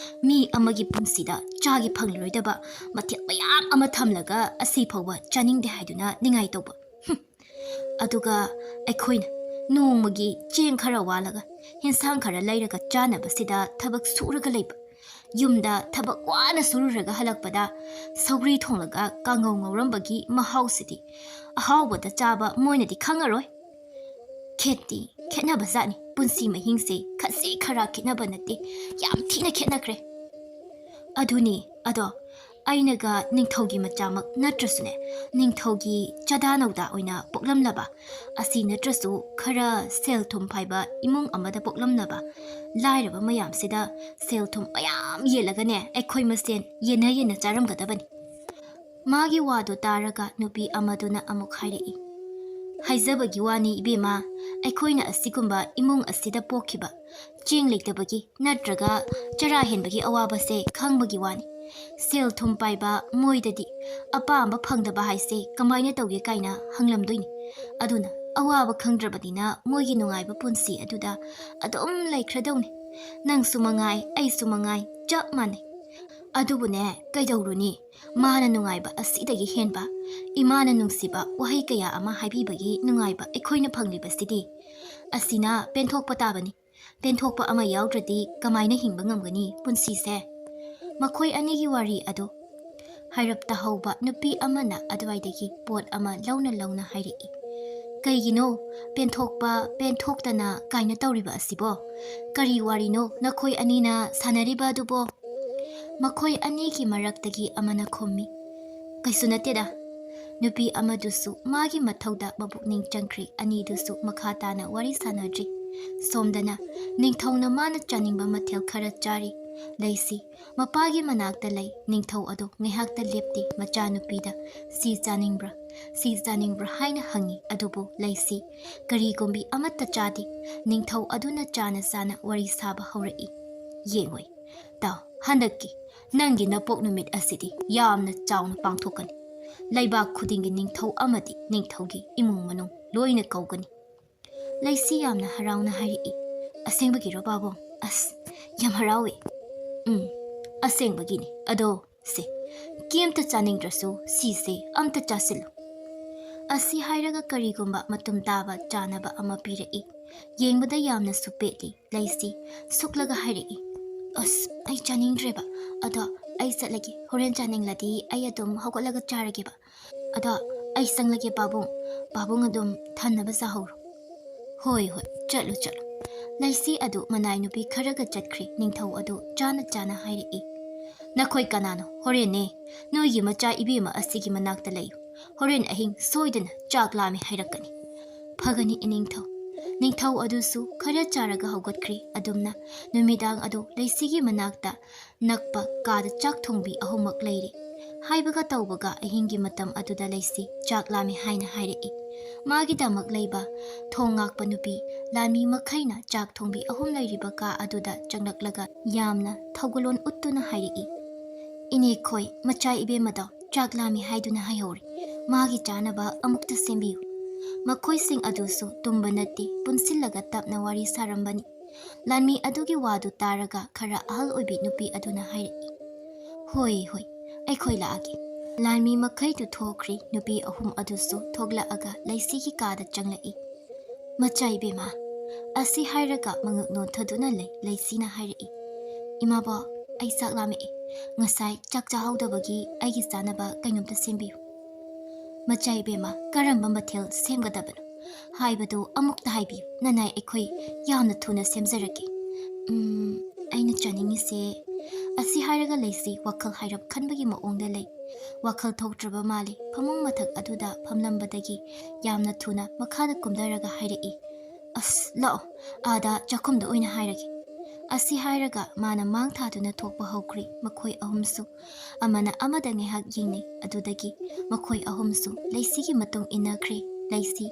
ꯃꯤ ꯑꯃꯒꯤ ꯄꯨꯟꯁꯤꯗ ꯆꯥꯒꯦ ꯐꯪꯂꯔꯣꯏꯗꯕ ꯃꯊꯦꯜ ꯃꯌꯥꯝ ꯑꯃ ꯊꯝꯂꯒ ꯑꯁꯤ ꯐꯥꯎꯕ ꯆꯥꯅꯤꯡꯗꯦ ꯍꯥꯏꯗꯨꯅ ꯅꯤꯡꯉꯥꯏ ꯇꯧꯕ꯫ ꯍꯨꯝ꯫ ꯑꯗꯨꯒ ꯑꯩꯈꯣꯏꯅ ꯅꯣꯡꯃꯒꯤ ꯆꯦꯡ ꯈꯔ ꯋꯥꯜꯂꯒ, ꯍꯦꯟꯁꯥꯡ ꯈꯔ ꯂꯩꯔꯒ ꯆꯥꯅꯕꯁꯤꯗ ꯊꯕꯛ ꯁꯨꯔꯒ ꯂꯩꯕ꯫ ꯌꯨꯝꯗ ꯊꯕꯛ ꯋꯥꯅ ꯁꯨꯔꯨꯔꯒ ꯍꯜꯂꯛꯄꯗ ꯁꯧꯒ꯭ꯔꯤ ꯊꯣꯡꯂꯒ ꯀꯥꯡꯉꯧ ꯉꯧꯔꯝꯕꯒꯤ ꯃꯍꯥꯎꯁꯤꯗꯤ ꯑꯍꯥꯎꯕꯗ ꯆꯥꯕ ꯃꯣꯏꯅꯗꯤ ꯈꯪꯉꯔꯣꯏ꯫ ꯈꯦꯠꯇꯤ ꯈꯦꯠꯅꯕ ꯖꯥꯠꯅꯤ꯫ ꯄꯨꯟꯁꯤ ꯃꯍꯤꯡꯁꯦ ꯈꯖꯤꯛ ꯈꯔ ꯈꯦꯠꯅꯕ ꯅꯠꯇꯦ, ꯌꯥꯝ ꯊꯤꯅ ꯈꯦꯠꯅꯈ꯭ꯔꯦ꯫" "ꯑꯗꯨꯅꯤ, ꯑꯗꯣ ꯑꯩꯅꯒ ꯅꯤꯡꯊꯧꯒꯤ ꯃꯆꯥꯃꯛ ꯅꯠꯇ꯭ꯔꯁꯨꯅꯦ, ꯅꯤꯡꯊꯧꯒꯤ ꯆꯥꯗꯥ ꯅꯧꯗꯥ ꯑꯣꯏꯅ ꯄꯣꯛꯂꯝꯂꯕ, ꯑꯁꯤ ꯅꯠꯇ꯭ꯔꯁꯨ ꯈꯔ ꯁꯦꯜ ꯊꯨꯝ ꯄꯥꯏꯕ ꯏꯃꯨꯡ ꯑꯃꯗ ꯄꯣꯛꯂꯝꯂꯕ ꯂꯥꯏꯔꯕ ꯃꯌꯥꯝꯁꯤꯗ ꯁꯦꯜ ꯊꯨꯝ ꯃꯌꯥꯝ ꯌꯦꯜꯂꯒꯅꯦ, ꯑꯩꯈꯣꯏ ꯃꯁꯦꯟ ꯌꯦꯟꯅ ꯌꯦꯟꯅ ꯆꯥꯔꯝꯒꯗꯕꯅꯤ꯫ ꯃꯥꯒꯤ ꯋꯥꯗꯨ ꯇꯥꯔꯒ ꯅꯨꯄꯤ ꯑꯃꯗꯨꯅ ꯑꯃꯨꯛ ꯍꯥꯏꯔꯛꯏ, "ꯍꯥꯏꯖꯕꯒꯤ ꯋꯥꯅꯤ ꯏꯕꯦꯝꯃ, ꯑꯩꯈꯣꯏꯅ ꯑꯁꯤꯒꯨꯝꯕ ꯏꯃꯨꯡ ꯑꯁꯤꯗ ꯄꯣꯛꯈꯤꯕ, ꯆꯦꯡ ꯂꯩꯇꯕꯒꯤ ꯅꯠꯇ꯭ꯔꯒ ꯆꯔꯥ ꯍꯦꯟꯕꯒꯤ ꯑꯋꯥꯕꯁꯦ ꯈꯪꯕꯒꯤ ꯋꯥꯅꯤ꯫ ꯁꯦꯜ ꯊꯨꯝ ꯄꯥꯏꯕ ꯃꯣꯏꯗꯗꯤ ꯑꯄꯥꯝꯕ ꯐꯪꯗꯕ ꯍꯥꯏꯁꯦ ꯀꯃꯥꯏꯅ ꯇꯧꯒꯦ ꯀꯥꯏꯅ ꯍꯪꯂꯝꯗꯣꯏꯅꯤ꯫ ꯑꯗꯨꯅ ꯑꯋꯥꯕ ꯈꯪꯗ꯭ꯔꯕꯅꯤꯅ ꯃꯣꯏꯒꯤ ꯅꯨꯡꯉꯥꯏꯕ ꯄꯨꯟꯁꯤ ꯑꯗꯨꯗ ꯑꯗꯨꯝ ꯂꯩꯈ꯭ꯔꯗꯧꯅꯤ꯫ ꯅꯪꯁꯨ ꯃꯉꯥꯏ, ꯑꯩꯁꯨ ꯃꯉꯥꯏ, ꯆꯞ ꯃꯥꯟꯅꯩ꯫ ꯑꯗꯨꯕꯨꯅꯦ, ꯀꯩꯗꯧꯔꯨꯅꯤ? ꯃꯥꯅ ꯅꯨꯡꯉꯥꯏꯕ ꯑꯁꯤꯗꯒꯤ ꯍꯦꯟꯕ ꯏꯃꯥꯅ ꯅꯨꯡꯁꯤꯕ ꯋꯥꯍꯩ ꯀꯌꯥ ꯑꯃ ꯍꯥꯏꯕꯤꯕꯒꯤ ꯅꯨꯡꯉꯥꯏꯕ ꯑꯩꯈꯣꯏꯅ ꯐꯪꯂꯤꯕꯁꯤꯗꯤ꯫ ꯑꯁꯤꯅ ꯄꯦꯟꯊꯣꯛꯄ ꯇꯥꯕꯅꯤ꯫ ꯄꯦꯟꯊꯣꯛꯄ ꯑꯃ ꯌꯥꯎꯗ꯭ꯔꯗꯤ ꯀꯃꯥꯏꯅ ꯍꯤꯡꯕ ꯉꯝꯒꯅꯤ ꯄꯨꯟꯁꯤꯁꯦ?" ꯃꯈꯣꯏ ꯑꯅꯤꯒꯤ ꯋꯥꯔꯤ ꯑꯗꯨ ꯍꯥꯏꯔꯞ ꯇꯥꯍꯧꯕ ꯅꯨꯄꯤ ꯑꯃꯅ ꯑꯗꯨꯋꯥꯏꯗꯒꯤ ꯄꯣꯠ ꯑꯃ ꯂꯧꯅ ꯂꯧꯅ ꯍꯥꯏꯔꯛꯏ, "ꯀꯩꯒꯤꯅꯣ ꯄꯦꯟꯊꯣꯛꯄ, ꯄꯦꯟꯊꯣꯛꯇꯅ ꯀꯥꯏꯅ ꯇꯧꯔꯤꯕ ꯑꯁꯤꯕꯣ? ꯀꯔꯤ ꯋꯥꯔꯤꯅꯣ ꯅꯈꯣꯏ ꯑꯅꯤꯅ ꯁꯥꯟꯅꯔꯤꯕ ꯑꯗꯨꯕꯣ?" ꯃꯈꯣꯏ ꯑꯅꯤꯒꯤ ꯃꯔꯛꯇꯒꯤ ꯑꯃꯅ ꯈꯨꯝꯃꯤ, "ꯀꯩꯁꯨ ꯅꯠꯇꯦꯗ꯫" ꯅꯨꯄꯤ ꯑꯃꯗꯨꯁꯨ ꯃꯥꯒꯤ ꯃꯊꯧꯗ ꯃꯄꯨꯛꯅꯤꯡ ꯆꯪꯈ꯭ꯔꯤ꯫ ꯑꯅꯤꯗꯨꯁꯨ ꯃꯈꯥ ꯇꯥꯅ ꯋꯥꯔꯤ ꯁꯥꯟꯅꯗ꯭ꯔꯤ꯫ ꯁꯣꯝꯗꯅ ꯅꯤꯡꯊꯧꯅ ꯃꯥꯅ ꯆꯥꯅꯤꯡꯕ ꯃꯊꯦꯜ ꯈꯔ ꯆꯥꯔꯤ꯫ ꯂꯩꯁꯤ ꯃꯄꯥꯒꯤ ꯃꯅꯥꯛꯇ ꯂꯩ꯫ ꯅꯤꯡꯊꯧ ꯑꯗꯨ ꯉꯥꯏꯍꯥꯛꯇ ꯂꯦꯞꯇꯦ꯫ ꯃꯆꯥꯅꯨꯄꯤꯗ "ꯁꯤ ꯆꯥꯅꯤꯡꯕ꯭ꯔꯥ? ꯁꯤ ꯆꯥꯅꯤꯡꯕ꯭ꯔꯥ?" ꯍꯥꯏꯅ ꯍꯪꯉꯤ꯫ ꯑꯗꯨꯕꯨ ꯂꯩꯁꯤ ꯀꯔꯤꯒꯨꯝꯕꯤ ꯑꯃꯠꯇ ꯆꯥꯗꯦ꯫ ꯅꯤꯡꯊꯧ ꯑꯗꯨꯅ ꯆꯥꯅ ꯆꯥꯅ ꯋꯥꯔꯤ ꯁꯥꯕ ꯍꯧꯔꯛꯏ꯫ "ꯌꯦꯡꯉꯣꯏ, ꯇꯥꯎ, ꯍꯟꯗꯛꯀꯤ ꯅꯪꯒꯤ ꯅꯄꯣꯛ ꯅꯨꯃꯤꯠ ꯑꯁꯤꯗꯤ ꯌꯥꯝꯅ ꯆꯥꯎꯅ ꯄꯥꯡꯊꯣꯛꯀꯅꯤ꯫ ꯂꯩꯕꯥꯛ ꯈꯨꯗꯤꯡꯒꯤ ꯅꯤꯡꯊꯧ ꯑꯃꯗꯤ ꯅꯤꯡꯊꯧꯒꯤ ꯏꯃꯨꯡ ꯃꯅꯨꯡ ꯂꯣꯏꯅ ꯀꯧꯒꯅꯤ꯫" ꯂꯩꯁꯤ ꯌꯥꯝꯅ ꯍꯔꯥꯎꯅ ꯍꯥꯏꯔꯛꯏ, "ꯑꯁꯦꯡꯕꯒꯤꯔꯣ ꯄꯥꯕꯨꯡ? ꯑꯁ, ꯌꯥꯝ ꯍꯔꯥꯎꯋꯦ꯫" "ꯎꯝ, ꯑꯁꯦꯡꯕꯒꯤꯅꯤ꯫ ꯑꯗꯣ ꯁꯦ, ꯀꯦꯝꯇ ꯆꯥꯅꯤꯡꯗ꯭ꯔꯁꯨ ꯁꯤꯁꯦ ꯑꯝꯇ ꯆꯥꯁꯤꯜꯂꯨ꯫" ꯑꯁꯤ ꯍꯥꯏꯔꯒ ꯀꯔꯤꯒꯨꯝꯕ ꯃꯇꯨꯝ ꯇꯥꯕ ꯆꯥꯅꯕ ꯑꯃ ꯄꯤꯔꯛꯏ꯫ ꯌꯦꯡꯕꯗ ꯌꯥꯝꯅꯁꯨ ꯄꯦꯠꯂꯤ꯫ ꯂꯩꯁꯤ ꯁꯨꯛꯂꯒ ꯍꯥꯏꯔꯛꯏ, "ꯑꯁ, ꯑꯩ ꯆꯥꯅꯤꯡꯗ꯭ꯔꯦꯕ꯫ ꯑꯗꯣ ꯑꯩ ꯆꯠꯂꯒꯦ꯫ ꯍꯣꯔꯦꯟ ꯆꯥꯅꯤꯡꯂꯗꯤ ꯑꯩ ꯑꯗꯨꯝ ꯍꯧꯒꯠꯂꯒ ꯆꯥꯔꯒꯦꯕ꯫ ꯑꯗꯣ ꯑꯩ ꯆꯪꯂꯒꯦ ꯄꯥꯕꯨꯡ꯫ ꯄꯥꯕꯨꯡ ꯑꯗꯨꯝ ꯊꯟꯅꯕ ꯆꯥꯍꯧꯔꯣ꯫" "ꯍꯣꯏ, ꯍꯣꯏ, ꯆꯠꯂꯨ, ꯆꯠꯂꯨ꯫" ꯂꯩꯁꯤ ꯑꯗꯨ ꯃꯅꯥꯏ ꯅꯨꯄꯤ ꯈꯔꯒ ꯆꯠꯈ꯭ꯔꯤ꯫ ꯅꯤꯡꯊꯧ ꯑꯗꯨ ꯆꯥꯅ ꯆꯥꯅ ꯍꯥꯏꯔꯛꯏ, "ꯅꯈꯣꯏ ꯀꯅꯥꯅꯣ? ꯍꯣꯔꯦꯟꯅꯦ ꯅꯣꯏꯒꯤ ꯃꯆꯥ ꯏꯕꯦꯝꯃ ꯑꯁꯤꯒꯤ ꯃꯅꯥꯛꯇ ꯂꯩꯌꯨ꯫ ꯍꯣꯔꯦꯟ ꯑꯍꯤꯡ ꯁꯣꯏꯗꯅ ꯆꯥꯛ ꯂꯥꯝꯃꯤ ꯍꯥꯏꯔꯛꯀꯅꯤ꯫" "ꯐꯒꯅꯤ ꯏꯅꯤꯡꯊꯧ꯫" ꯅꯤꯡꯊꯧ ꯑꯗꯨꯁꯨ ꯈꯔ ꯆꯥꯔꯒ ꯍꯧꯒꯠꯈ꯭ꯔꯦ꯫ ꯑꯗꯨꯝꯅ ꯅꯨꯃꯤꯗꯥꯡ ꯑꯗꯨ ꯂꯩꯁꯤꯒꯤ ꯃꯅꯥꯛꯇ ꯅꯛꯄ ꯀꯥꯗ ꯆꯥꯛ ꯊꯣꯡꯕꯤ ꯑꯍꯨꯝꯃꯛ ꯂꯩꯔꯦ꯫ ꯍꯥꯏꯕꯒ ꯇꯧꯕꯒ ꯑꯍꯤꯡꯒꯤ ꯃꯇꯝ ꯑꯗꯨꯗ ꯂꯩꯁꯤ ꯆꯥꯛ ꯂꯥꯝꯃꯤ ꯍꯥꯏꯅ ꯍꯥꯏꯔꯛꯏ꯫ ꯃꯥꯒꯤꯗꯃꯛ ꯂꯩꯕ ꯊꯣꯡ ꯉꯥꯛꯄ ꯅꯨꯄꯤ ꯂꯥꯟꯃꯤ ꯃꯈꯩꯅ ꯆꯥꯛ ꯊꯣꯡꯕꯤ ꯑꯍꯨꯝ ꯂꯩꯔꯤꯕ ꯀꯥ ꯑꯗꯨꯗ ꯆꯪꯂꯛꯂꯒ ꯌꯥꯝꯅ ꯊꯧꯒꯜꯂꯣꯟ ꯎꯠꯇꯨꯅ ꯍꯥꯏꯔꯛꯏ, "ꯏꯅꯦꯈꯣꯏ, ꯃꯆꯥ ꯏꯕꯦꯝꯃꯗꯣ ꯆꯥꯛ ꯂꯥꯝꯃꯤ ꯍꯥꯏꯗꯨꯅ ꯍꯥꯏꯍꯧꯔꯤ꯫ ꯃꯥꯒꯤ ꯆꯥꯅꯕ ꯑꯃꯨꯛꯇ ꯁꯦꯝꯕꯤꯌꯨ꯫" ꯃꯈꯣꯏꯁꯤꯡ ꯑꯗꯨꯁꯨ ꯇꯨꯝꯕ ꯅꯠꯇꯦ, ꯄꯨꯟꯁꯤꯜꯂꯒ ꯇꯞꯅ ꯋꯥꯔꯤ ꯁꯥꯔꯝꯕꯅꯤ꯫ ꯂꯥꯟꯃꯤ ꯑꯗꯨꯒꯤ ꯋꯥꯗꯨ ꯇꯥꯔꯒ ꯈꯔ ꯑꯍꯜ ꯑꯣꯏꯕꯤ ꯅꯨꯄꯤ ꯑꯗꯨꯅ ꯍꯥꯏꯔꯛꯏ, "ꯍꯣꯏ, ꯍꯣꯏ, ꯑꯩꯈꯣꯏ ꯂꯥꯛꯑꯒꯦ꯫" ꯂꯥꯟꯃꯤ ꯃꯈꯩꯗꯨ ꯊꯣꯛꯈ꯭ꯔꯦ꯫ ꯅꯨꯄꯤ ꯑꯍꯨꯝ ꯑꯗꯨꯁꯨ ꯊꯣꯛꯂꯛꯑꯒ ꯂꯩꯁꯤꯒꯤ ꯀꯥꯗ ꯆꯪꯂꯛꯏ꯫ "ꯃꯆꯥ ꯏꯕꯦꯝꯃ꯫" ꯑꯁꯤ ꯍꯥꯏꯔꯒ ꯃꯉꯛ ꯅꯣꯟꯊꯗꯨꯅ ꯂꯩ꯫ ꯂꯩꯁꯤꯅ ꯍꯥꯏꯔꯛꯏ, "ꯏꯃꯥꯕꯣꯛ, ꯑꯩ ꯆꯥꯛ ꯂꯥꯝꯃꯛꯑꯦ꯫ ꯉꯁꯥꯏ ꯆꯥꯛ ꯆꯥꯍꯧꯗꯕꯒꯤ ꯑꯩꯒꯤ ꯆꯥꯅꯕ ꯀꯩꯅꯣꯝꯇ ꯁꯦꯝꯕꯤꯌꯨ꯫" "ꯃꯆꯥ ꯏꯕꯦꯝꯃ, ꯀꯔꯝꯕ ꯃꯊꯦꯜ ꯁꯦꯝꯒꯗꯕꯅꯣ ꯍꯥꯏꯕꯗꯨ ꯑꯃꯨꯛꯇ ꯍꯥꯏꯕꯤꯌꯨ꯫ ꯅꯅꯥꯏ ꯑꯩꯈꯣꯏ ꯌꯥꯝꯅ ꯊꯨꯅ ꯁꯦꯝꯖꯔꯛꯀꯦ꯫" "ꯎꯝ, ꯑꯩꯅ ꯆꯥꯅꯤꯡꯉꯤꯁꯦ꯫" ꯑꯁꯤ ꯍꯥꯏꯔꯒ ꯂꯩꯁꯤ ꯋꯥꯈꯜ ꯍꯥꯏꯔꯞ ꯈꯟꯕꯒꯤ ꯃꯑꯣꯡꯗ ꯂꯩ꯫ ꯋꯥꯈꯜ ꯊꯣꯛꯇ꯭ꯔꯕ ꯃꯥꯜꯂꯤ꯫ ꯐꯃꯨꯡ ꯃꯊꯛ ꯑꯗꯨꯗ ꯐꯝꯂꯝꯕꯗꯒꯤ ꯌꯥꯝꯅ ꯊꯨꯅ ꯃꯈꯥꯗ ꯀꯨꯝꯊꯔꯒ ꯍꯥꯏꯔꯛꯏ, "ꯑꯁ, ꯂꯥꯛꯑꯣ, ꯑꯥꯗ ꯆꯥꯛꯈꯨꯝꯗ ꯑꯣꯏꯅ ꯍꯥꯏꯔꯒꯦ꯫" ꯑꯁꯤ ꯍꯥꯏꯔꯒ ꯃꯥꯅ ꯃꯥꯡ ꯊꯥꯗꯨꯅ ꯊꯣꯛꯄ ꯍꯧꯈ꯭ꯔꯦ꯫ ꯃꯈꯣꯏ ꯑꯍꯨꯝꯁꯨ ꯑꯃꯅ ꯑꯃꯗ ꯉꯥꯏꯍꯥꯛ ꯌꯦꯡꯅꯩ꯫ ꯑꯗꯨꯗꯒꯤ ꯃꯈꯣꯏ ꯑꯍꯨꯝꯁꯨ ꯂꯩꯁꯤꯒꯤ ꯃꯇꯨꯡ ꯏꯟꯅꯈ꯭ꯔꯦ꯫ ꯂꯩꯁꯤ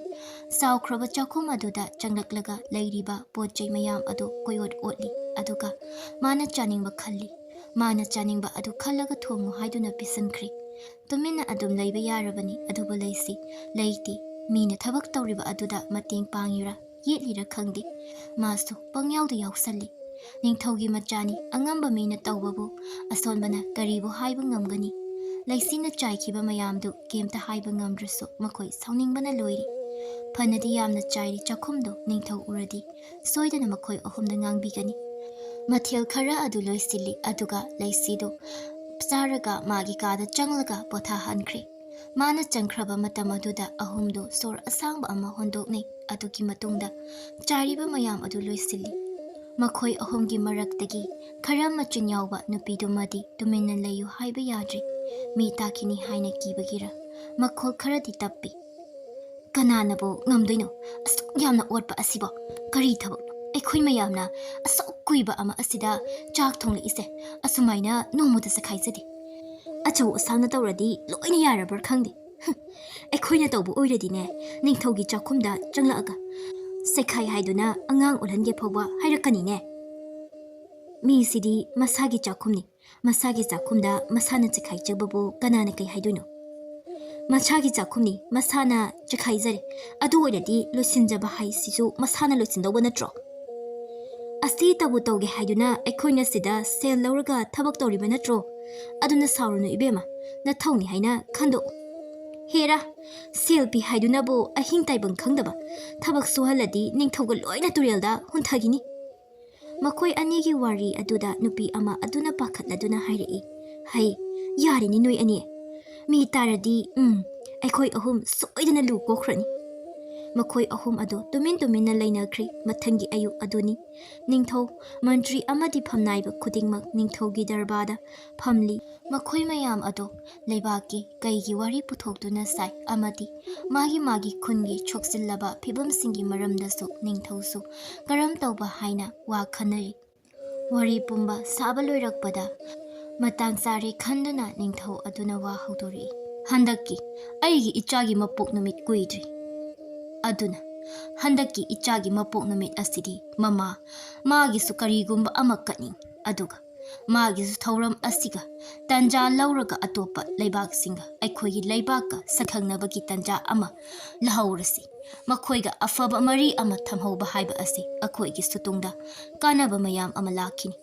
ꯆꯥꯎꯈ꯭ꯔꯕ ꯆꯥꯛꯈꯨꯝ ꯑꯗꯨꯗ ꯆꯪꯂꯛꯂꯒ ꯂꯩꯔꯤꯕ ꯄꯣꯠ ꯆꯩ ꯃꯌꯥꯝ ꯑꯗꯨ ꯀꯣꯏꯑꯣꯠ ꯑꯣꯠꯂꯤ꯫ ꯑꯗꯨꯒ ꯃꯥꯅ ꯆꯥꯅꯤꯡꯕ ꯈꯜꯂꯤ꯫ ꯃꯥꯅ ꯆꯥꯅꯤꯡꯕ ꯑꯗꯨ ꯈꯜꯂꯒ ꯊꯣꯡꯉꯨ ꯍꯥꯏꯗꯨꯅ ꯄꯤꯁꯤꯟꯈ꯭ꯔꯦ꯫ ꯇꯨꯃꯤꯟꯅ ꯑꯗꯨꯝ ꯂꯩꯕ ꯌꯥꯔꯕꯅꯤ, ꯑꯗꯨꯕꯨ ꯂꯩꯁꯤ ꯂꯩꯇꯦ꯫ ꯃꯤꯅ ꯊꯕꯛ ꯇꯧꯔꯤꯕ ꯑꯗꯨꯗ ꯃꯇꯦꯡ ꯄꯥꯡꯉꯤꯔꯥ, ꯌꯦꯠꯂꯤꯔꯥ ꯈꯪꯗꯦ, ꯃꯥꯁꯨ ꯄꯪꯌꯥꯎꯗ ꯌꯥꯎꯁꯜꯂꯤ꯫ ꯅꯤꯡꯊꯧꯒꯤ ꯃꯆꯥꯅꯤ, ꯑꯉꯝꯕ ꯃꯤꯅ ꯇꯧꯕꯕꯨ ꯑꯁꯣꯟꯕꯅ ꯀꯔꯤꯕꯨ ꯍꯥꯏꯕ ꯉꯝꯒꯅꯤ? ꯂꯩꯁꯤꯅ ꯆꯥꯏꯈꯤꯕ ꯃꯌꯥꯝꯗꯨ ꯀꯩꯝꯇ ꯍꯥꯏꯕ ꯉꯝꯗ꯭ꯔꯁꯨ ꯃꯈꯣꯏ ꯁꯥꯎꯅꯤꯡꯕꯅ ꯂꯣꯏꯔꯤ꯫ ꯐꯅꯗꯤ ꯌꯥꯝꯅ ꯆꯥꯏꯔꯤ ꯆꯥꯛꯈꯨꯝꯗꯨ, ꯅꯤꯡꯊꯧ ꯎꯔꯗꯤ ꯁꯣꯏꯗꯅ ꯃꯈꯣꯏ ꯑꯍꯨꯝꯗ ꯉꯥꯡꯕꯤꯒꯅꯤ꯫ ꯃꯊꯦꯜ ꯈꯔ ꯑꯗꯨ ꯂꯣꯏꯁꯤꯜꯂꯤ, ꯑꯗꯨꯒ ꯂꯩꯁꯤꯗꯨ ꯆꯥꯔꯒ ꯃꯥꯒꯤ ꯀꯥꯗ ꯆꯪꯂꯒ ꯄꯣꯊꯥꯍꯟꯈ꯭ꯔꯦ꯫ ꯃꯥꯅ ꯆꯪꯈ꯭ꯔꯕ ꯃꯇꯝ ꯑꯗꯨꯗ ꯑꯍꯨꯝꯗꯨ ꯁꯣꯔ ꯑꯁꯥꯡꯕ ꯑꯃ ꯍꯣꯟꯗꯣꯛꯅꯩ꯫ ꯑꯗꯨꯒꯤ ꯃꯇꯨꯡꯗ ꯆꯥꯏꯔꯤꯕ ꯃꯌꯥꯝ ꯑꯗꯨ ꯂꯣꯏꯁꯤꯜꯂꯤ꯫ ꯃꯈꯣꯏ ꯑꯍꯨꯝꯒꯤ ꯃꯔꯛꯇꯒꯤ ꯈꯔ ꯃꯆꯤꯟ ꯌꯥꯎꯕ ꯅꯨꯄꯤꯗꯨꯃꯗꯤ ꯇꯨꯃꯤꯟꯅ ꯂꯩꯌꯨ ꯍꯥꯏꯕ ꯌꯥꯗ꯭ꯔꯤ꯫ ꯃꯤ ꯇꯥꯈꯤꯅꯤ ꯍꯥꯏꯅ ꯀꯤꯕꯒꯤꯔ ꯃꯈꯣꯜ ꯈꯔꯗꯤ ꯇꯞꯄꯤ꯫ "ꯀꯅꯥꯅꯕꯨ ꯉꯝꯗꯣꯏꯅꯣ ꯑꯁꯨꯛ ꯌꯥꯝꯅ ꯑꯣꯠꯄ ꯑꯁꯤꯕꯣ? ꯀꯔꯤ ꯊꯕꯛꯅꯣ? ꯑꯩꯈꯣꯏ ꯃꯌꯥꯝꯅ ꯑꯁꯨꯛ ꯀꯨꯏꯕ ꯑꯃ ꯑꯁꯤꯗ ꯆꯥꯛ ꯊꯣꯡꯂꯛꯏꯁꯦ, ꯑꯁꯨꯃꯥꯏꯅ ꯅꯣꯡꯃꯇ ꯆꯈꯥꯏꯖꯗꯦ꯫ ꯑꯆꯧ ꯑꯁꯥꯡꯅ ꯇꯧꯔꯗꯤ ꯂꯣꯏꯅ ꯌꯥꯔꯕ꯭ꯔꯥ ꯈꯪꯗꯦ꯫ ꯍꯨꯝ, ꯑꯩꯈꯣꯏꯅ ꯇꯧꯕ ꯑꯣꯏꯔꯗꯤꯅꯦ, ꯅꯤꯡꯊꯧꯒꯤ ꯆꯥꯛꯈꯨꯝꯗ ꯆꯪꯂꯛꯑꯒ ꯆꯈꯥꯏ ꯍꯥꯏꯗꯨꯅ ꯑꯉꯥꯡ ꯑꯣꯜꯍꯟꯒꯦ ꯐꯥꯎꯕ ꯍꯥꯏꯔꯛꯀꯅꯤꯅꯦ꯫ ꯃꯤꯁꯤꯗꯤ ꯃꯁꯥꯒꯤ ꯆꯥꯛꯈꯨꯝꯅꯤ, ꯃꯁꯥꯒꯤ ꯆꯥꯛꯈꯨꯝꯗ ꯃꯁꯥꯅ ꯆꯈꯥꯏꯖꯕꯕꯨ ꯀꯅꯥꯅ ꯀꯩ ꯍꯥꯏꯗꯣꯏꯅꯣ? ꯃꯁꯥꯒꯤ ꯆꯥꯛꯈꯨꯝꯅꯤ, ꯃꯁꯥꯅ ꯆꯈꯥꯏꯖꯔꯦ꯫ ꯑꯗꯨ ꯑꯣꯏꯔꯗꯤ ꯂꯣꯏꯁꯤꯟꯖꯕ ꯍꯥꯏꯁꯤꯁꯨ ꯃꯁꯥꯅ ꯂꯣꯏꯁꯤꯟꯗꯧꯕ ꯅꯠꯇ꯭ꯔꯣ? ꯑꯁꯤ ꯇꯧꯕꯨ ꯇꯧꯒꯦ ꯍꯥꯏꯗꯨꯅ ꯑꯩꯈꯣꯏꯅ ꯁꯤꯗ ꯁꯦꯜ ꯂꯧꯔꯒ ꯊꯕꯛ ꯇꯧꯔꯤꯕ ꯅꯠꯇ꯭ꯔꯣ? ꯑꯗꯨꯅ ꯁꯥꯎꯔꯨꯅꯨ ꯏꯕꯦꯝꯃ, ꯅꯊꯧꯅꯤ ꯍꯥꯏꯅ ꯈꯟꯗꯣꯛꯎ꯫ ꯍꯦꯔꯥ, ꯁꯦꯜ ꯄꯤ ꯍꯥꯏꯗꯨꯅꯕꯨ ꯑꯍꯤꯡ ꯇꯥꯏꯕꯪ ꯈꯪꯗꯕ, ꯊꯕꯛ ꯁꯨꯍꯜꯂꯗꯤ ꯅꯤꯡꯊꯧꯒ ꯂꯣꯏꯅ ꯇꯨꯔꯦꯜꯗ ꯍꯨꯟꯊꯈꯤꯅꯤ꯫ ꯃꯈꯣꯏ ꯑꯅꯤꯒꯤ ꯋꯥꯔꯤ ꯑꯗꯨꯗ ꯅꯨꯄꯤ ꯑꯃ ꯑꯗꯨꯅ ꯄꯥꯈꯠꯂꯗꯨꯅ ꯍꯥꯏꯔꯛꯏ, "ꯍꯩ, ꯌꯥꯔꯦꯅꯦ ꯅꯣꯏ ꯑꯅꯤ꯫ ꯃꯤ ꯇꯥꯔꯗꯤ, ꯎꯝ, ꯑꯩꯈꯣꯏ ꯑꯍꯨꯝ ꯁꯣꯏꯗꯅ ꯂꯨ ꯀꯣꯛꯈ꯭ꯔꯅꯤ꯫" ꯃꯈꯣꯏ ꯑꯍꯨꯝ ꯑꯗꯨ ꯇꯨꯃꯤꯟ ꯇꯨꯃꯤꯟꯅ ꯂꯩꯅꯈ꯭ꯔꯦ꯫ ꯃꯊꯪꯒꯤ ꯑꯌꯨꯛ ꯑꯗꯨꯅꯤ꯫ ꯅꯤꯡꯊꯧ, ꯃꯟꯇ꯭ꯔꯤ ꯑꯃꯗꯤ ꯐꯝꯅꯥꯏꯕ ꯈꯨꯗꯤꯡꯃꯛ ꯅꯤꯡꯊꯧꯒꯤ ꯗꯔꯕꯥꯔꯗ ꯐꯝꯂꯤ꯫ ꯃꯈꯣꯏ ꯃꯌꯥꯝ ꯑꯗꯨ ꯂꯩꯕꯥꯛꯀꯤ ꯀꯩꯒꯤ ꯋꯥꯔꯤ ꯄꯨꯊꯣꯛꯇꯨꯅ ꯁꯥꯏ ꯑꯃꯗꯤ ꯃꯥꯒꯤ ꯃꯥꯒꯤ ꯈꯨꯟꯒꯤ ꯁꯣꯛꯆꯤꯜꯂꯕ ꯐꯤꯕꯝꯁꯤꯡꯒꯤ ꯃꯔꯝꯗꯁꯨ ꯅꯤꯡꯊꯧꯁꯨ ꯀꯔꯝ ꯇꯧꯕ ꯍꯥꯏꯅ ꯋꯥ ꯈꯟꯅꯔꯤ꯫ ꯋꯥꯔꯤ ꯄꯨꯝꯕ ꯁꯥꯕ ꯂꯣꯏꯔꯛꯄꯗ ꯃꯇꯥꯡ ꯆꯥꯔꯦ ꯈꯟꯗꯨꯅ ꯅꯤꯡꯊꯧ ꯑꯗꯨꯅ ꯋꯥ ꯍꯧꯗꯣꯔꯛꯏ꯫ "ꯍꯟꯗꯛꯀꯤ ꯑꯩꯒꯤ ꯏꯆꯥꯒꯤ ꯃꯄꯣꯛ ꯅꯨꯃꯤꯠ ꯀꯨꯏꯗ꯭ꯔꯤ꯫ ꯑꯗꯨꯅ ꯍꯟꯗꯛꯀꯤ ꯏꯆꯥꯒꯤ ꯃꯄꯣꯛ ꯅꯨꯃꯤꯠ ꯑꯁꯤꯗꯤ ꯃꯃꯥ ꯃꯥꯒꯤꯁꯨ ꯀꯔꯤꯒꯨꯝꯕ ꯑꯃ ꯀꯠꯅꯤꯡꯏ꯫ ꯑꯗꯨꯒ ꯃꯥꯒꯤꯁꯨ ꯊꯧꯔꯝ ꯑꯁꯤꯒ ꯇꯟꯖꯥ ꯂꯧꯔꯒ ꯑꯇꯣꯞꯄ ꯂꯩꯕꯥꯛꯁꯤꯡꯒ ꯑꯩꯈꯣꯏꯒꯤ ꯂꯩꯕꯥꯛꯀ ꯁꯛꯈꯪꯅꯕꯒꯤ ꯇꯟꯖꯥ ꯑꯃ ꯂꯧꯍꯧꯔꯁꯤ꯫ ꯃꯈꯣꯏꯒ ꯑꯐꯕ ꯃꯔꯤ ꯑꯃ ꯊꯝꯍꯧꯕ ꯍꯥꯏꯕ ꯑꯁꯤ ꯑꯩꯈꯣꯏꯒꯤꯁꯨ ꯇꯨꯡꯗ ꯀꯥꯟꯅꯕ ꯃꯌꯥꯝ ꯑꯃ ꯂꯥꯛꯈꯤꯅꯤ꯫"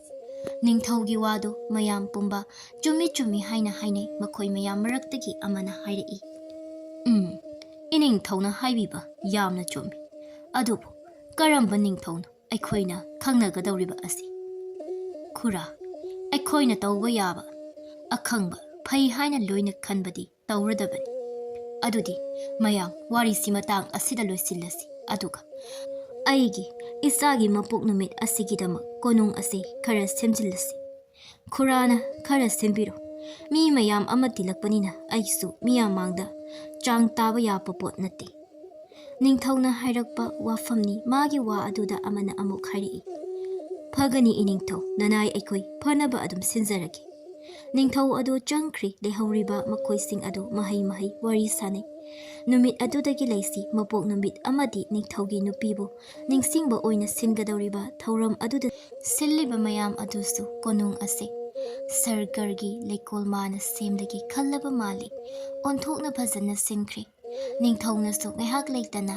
ꯅꯤꯡꯊꯧꯒꯤ ꯋꯥꯗꯨ ꯃꯌꯥꯝ ꯄꯨꯝꯕ ꯆꯨꯝꯃꯤ ꯆꯨꯝꯃꯤ ꯍꯥꯏꯅ ꯍꯥꯏꯅꯩ꯫ ꯃꯈꯣꯏ ꯃꯌꯥꯝ ꯃꯔꯛꯇꯒꯤ ꯑꯃꯅ ꯍꯥꯏꯔꯛꯏ, "ꯎꯝ, ꯏꯅꯤꯡꯊꯧꯅ ꯍꯥꯏꯕꯤꯕ ꯌꯥꯝꯅ ꯆꯨꯝꯃꯤ꯫ ꯑꯗꯨꯕꯨ ꯀꯔꯝꯕ ꯅꯤꯡꯊꯧꯅꯣ ꯑꯩꯈꯣꯏꯅ ꯈꯪꯅꯒꯗꯧꯔꯤꯕ ꯑꯁꯤ? ꯈꯨꯔꯥ, ꯑꯩꯈꯣꯏꯅ ꯇꯧꯕ ꯌꯥꯕ ꯑꯈꯪꯕ ꯐꯩ ꯍꯥꯏꯅ ꯂꯣꯏꯅ ꯈꯟꯕꯗꯤ ꯇꯧꯔꯗꯕꯅꯤ꯫ ꯑꯗꯨꯗꯤ ꯃꯌꯥꯝ, ꯋꯥꯔꯤꯁꯤ ꯃꯇꯥꯡ ꯑꯁꯤꯗ ꯂꯣꯏꯁꯤꯜꯂꯁꯤ꯫ ꯑꯗꯨꯒ ꯑꯩꯒꯤ ꯏꯆꯥꯒꯤ ꯃꯄꯣꯛ ꯅꯨꯃꯤꯠ ꯑꯁꯤꯒꯤꯗꯃꯛ ꯀꯣꯅꯨꯡ ꯑꯁꯤ ꯈꯔ ꯁꯦꯝꯖꯤꯜꯂꯁꯤ꯫ ꯈꯨꯔꯥꯅ ꯈꯔ ꯁꯦꯝꯕꯤꯔꯣ꯫ ꯃꯤ ꯃꯌꯥꯝ ꯑꯃ ꯇꯤꯜꯂꯛꯄꯅꯤꯅ ꯑꯩꯁꯨ ꯃꯤꯌꯥꯝ ꯃꯥꯡꯗ ꯆꯥꯡ ꯇꯥꯕ ꯌꯥꯕ ꯄꯣꯠ ꯅꯠꯇꯦ꯫ ꯅꯤꯡꯊꯧꯅ ꯍꯥꯏꯔꯛꯄ ꯋꯥꯐꯝꯅꯤ꯫ ꯃꯥꯒꯤ ꯋꯥ ꯑꯗꯨꯗ ꯑꯃꯅ ꯑꯃꯨꯛ ꯍꯥꯏꯔꯛꯏ, "ꯐꯒꯅꯤ ꯏꯅꯤꯡꯊꯧ, ꯅꯅꯥꯏ ꯑꯩꯈꯣꯏ ꯐꯅꯕ ꯑꯗꯨꯝ ꯁꯤꯟꯖꯔꯒꯦ꯫" ꯅꯤꯡꯊꯧ ꯑꯗꯨ ꯆꯪꯈ꯭ꯔꯤ꯫ ꯂꯩꯍꯧꯔꯤꯕ ꯃꯈꯣꯏꯁꯤꯡ ꯑꯗꯨ ꯃꯍꯩ ꯃꯍꯩ ꯋꯥꯔꯤ ꯁꯥꯅꯩ꯫ ꯅꯨꯃꯤꯠ ꯑꯗꯨꯗꯒꯤ ꯂꯩꯁꯤ ꯃꯄꯣꯛ ꯅꯨꯃꯤꯠ ꯑꯃꯗꯤ ꯅꯤꯡꯊꯧꯒꯤ ꯅꯨꯄꯤꯕꯨ ꯅꯤꯡꯁꯤꯡꯕ ꯑꯣꯏꯅ ꯁꯤꯟꯒꯗꯧꯔꯤꯕ ꯊꯧꯔꯝ ꯑꯗꯨꯗ ꯁꯤꯜꯂꯤꯕ ꯃꯌꯥꯝ ꯑꯗꯨꯁꯨ ꯀꯣꯅꯨꯡ ꯑꯁꯦ ꯁꯔꯀꯥꯔꯒꯤ ꯂꯩꯀꯣꯜ ꯃꯥꯅ ꯁꯦꯝꯂꯒꯦ ꯈꯜꯂꯕ ꯃꯥꯜꯂꯤ꯫ ꯑꯣꯟꯊꯣꯛꯅ ꯐꯖꯅ ꯁꯤꯟꯈ꯭ꯔꯦ꯫ ꯅꯤꯡꯊꯧꯅꯁꯨ ꯉꯥꯏꯍꯥꯛ ꯂꯩꯇꯅ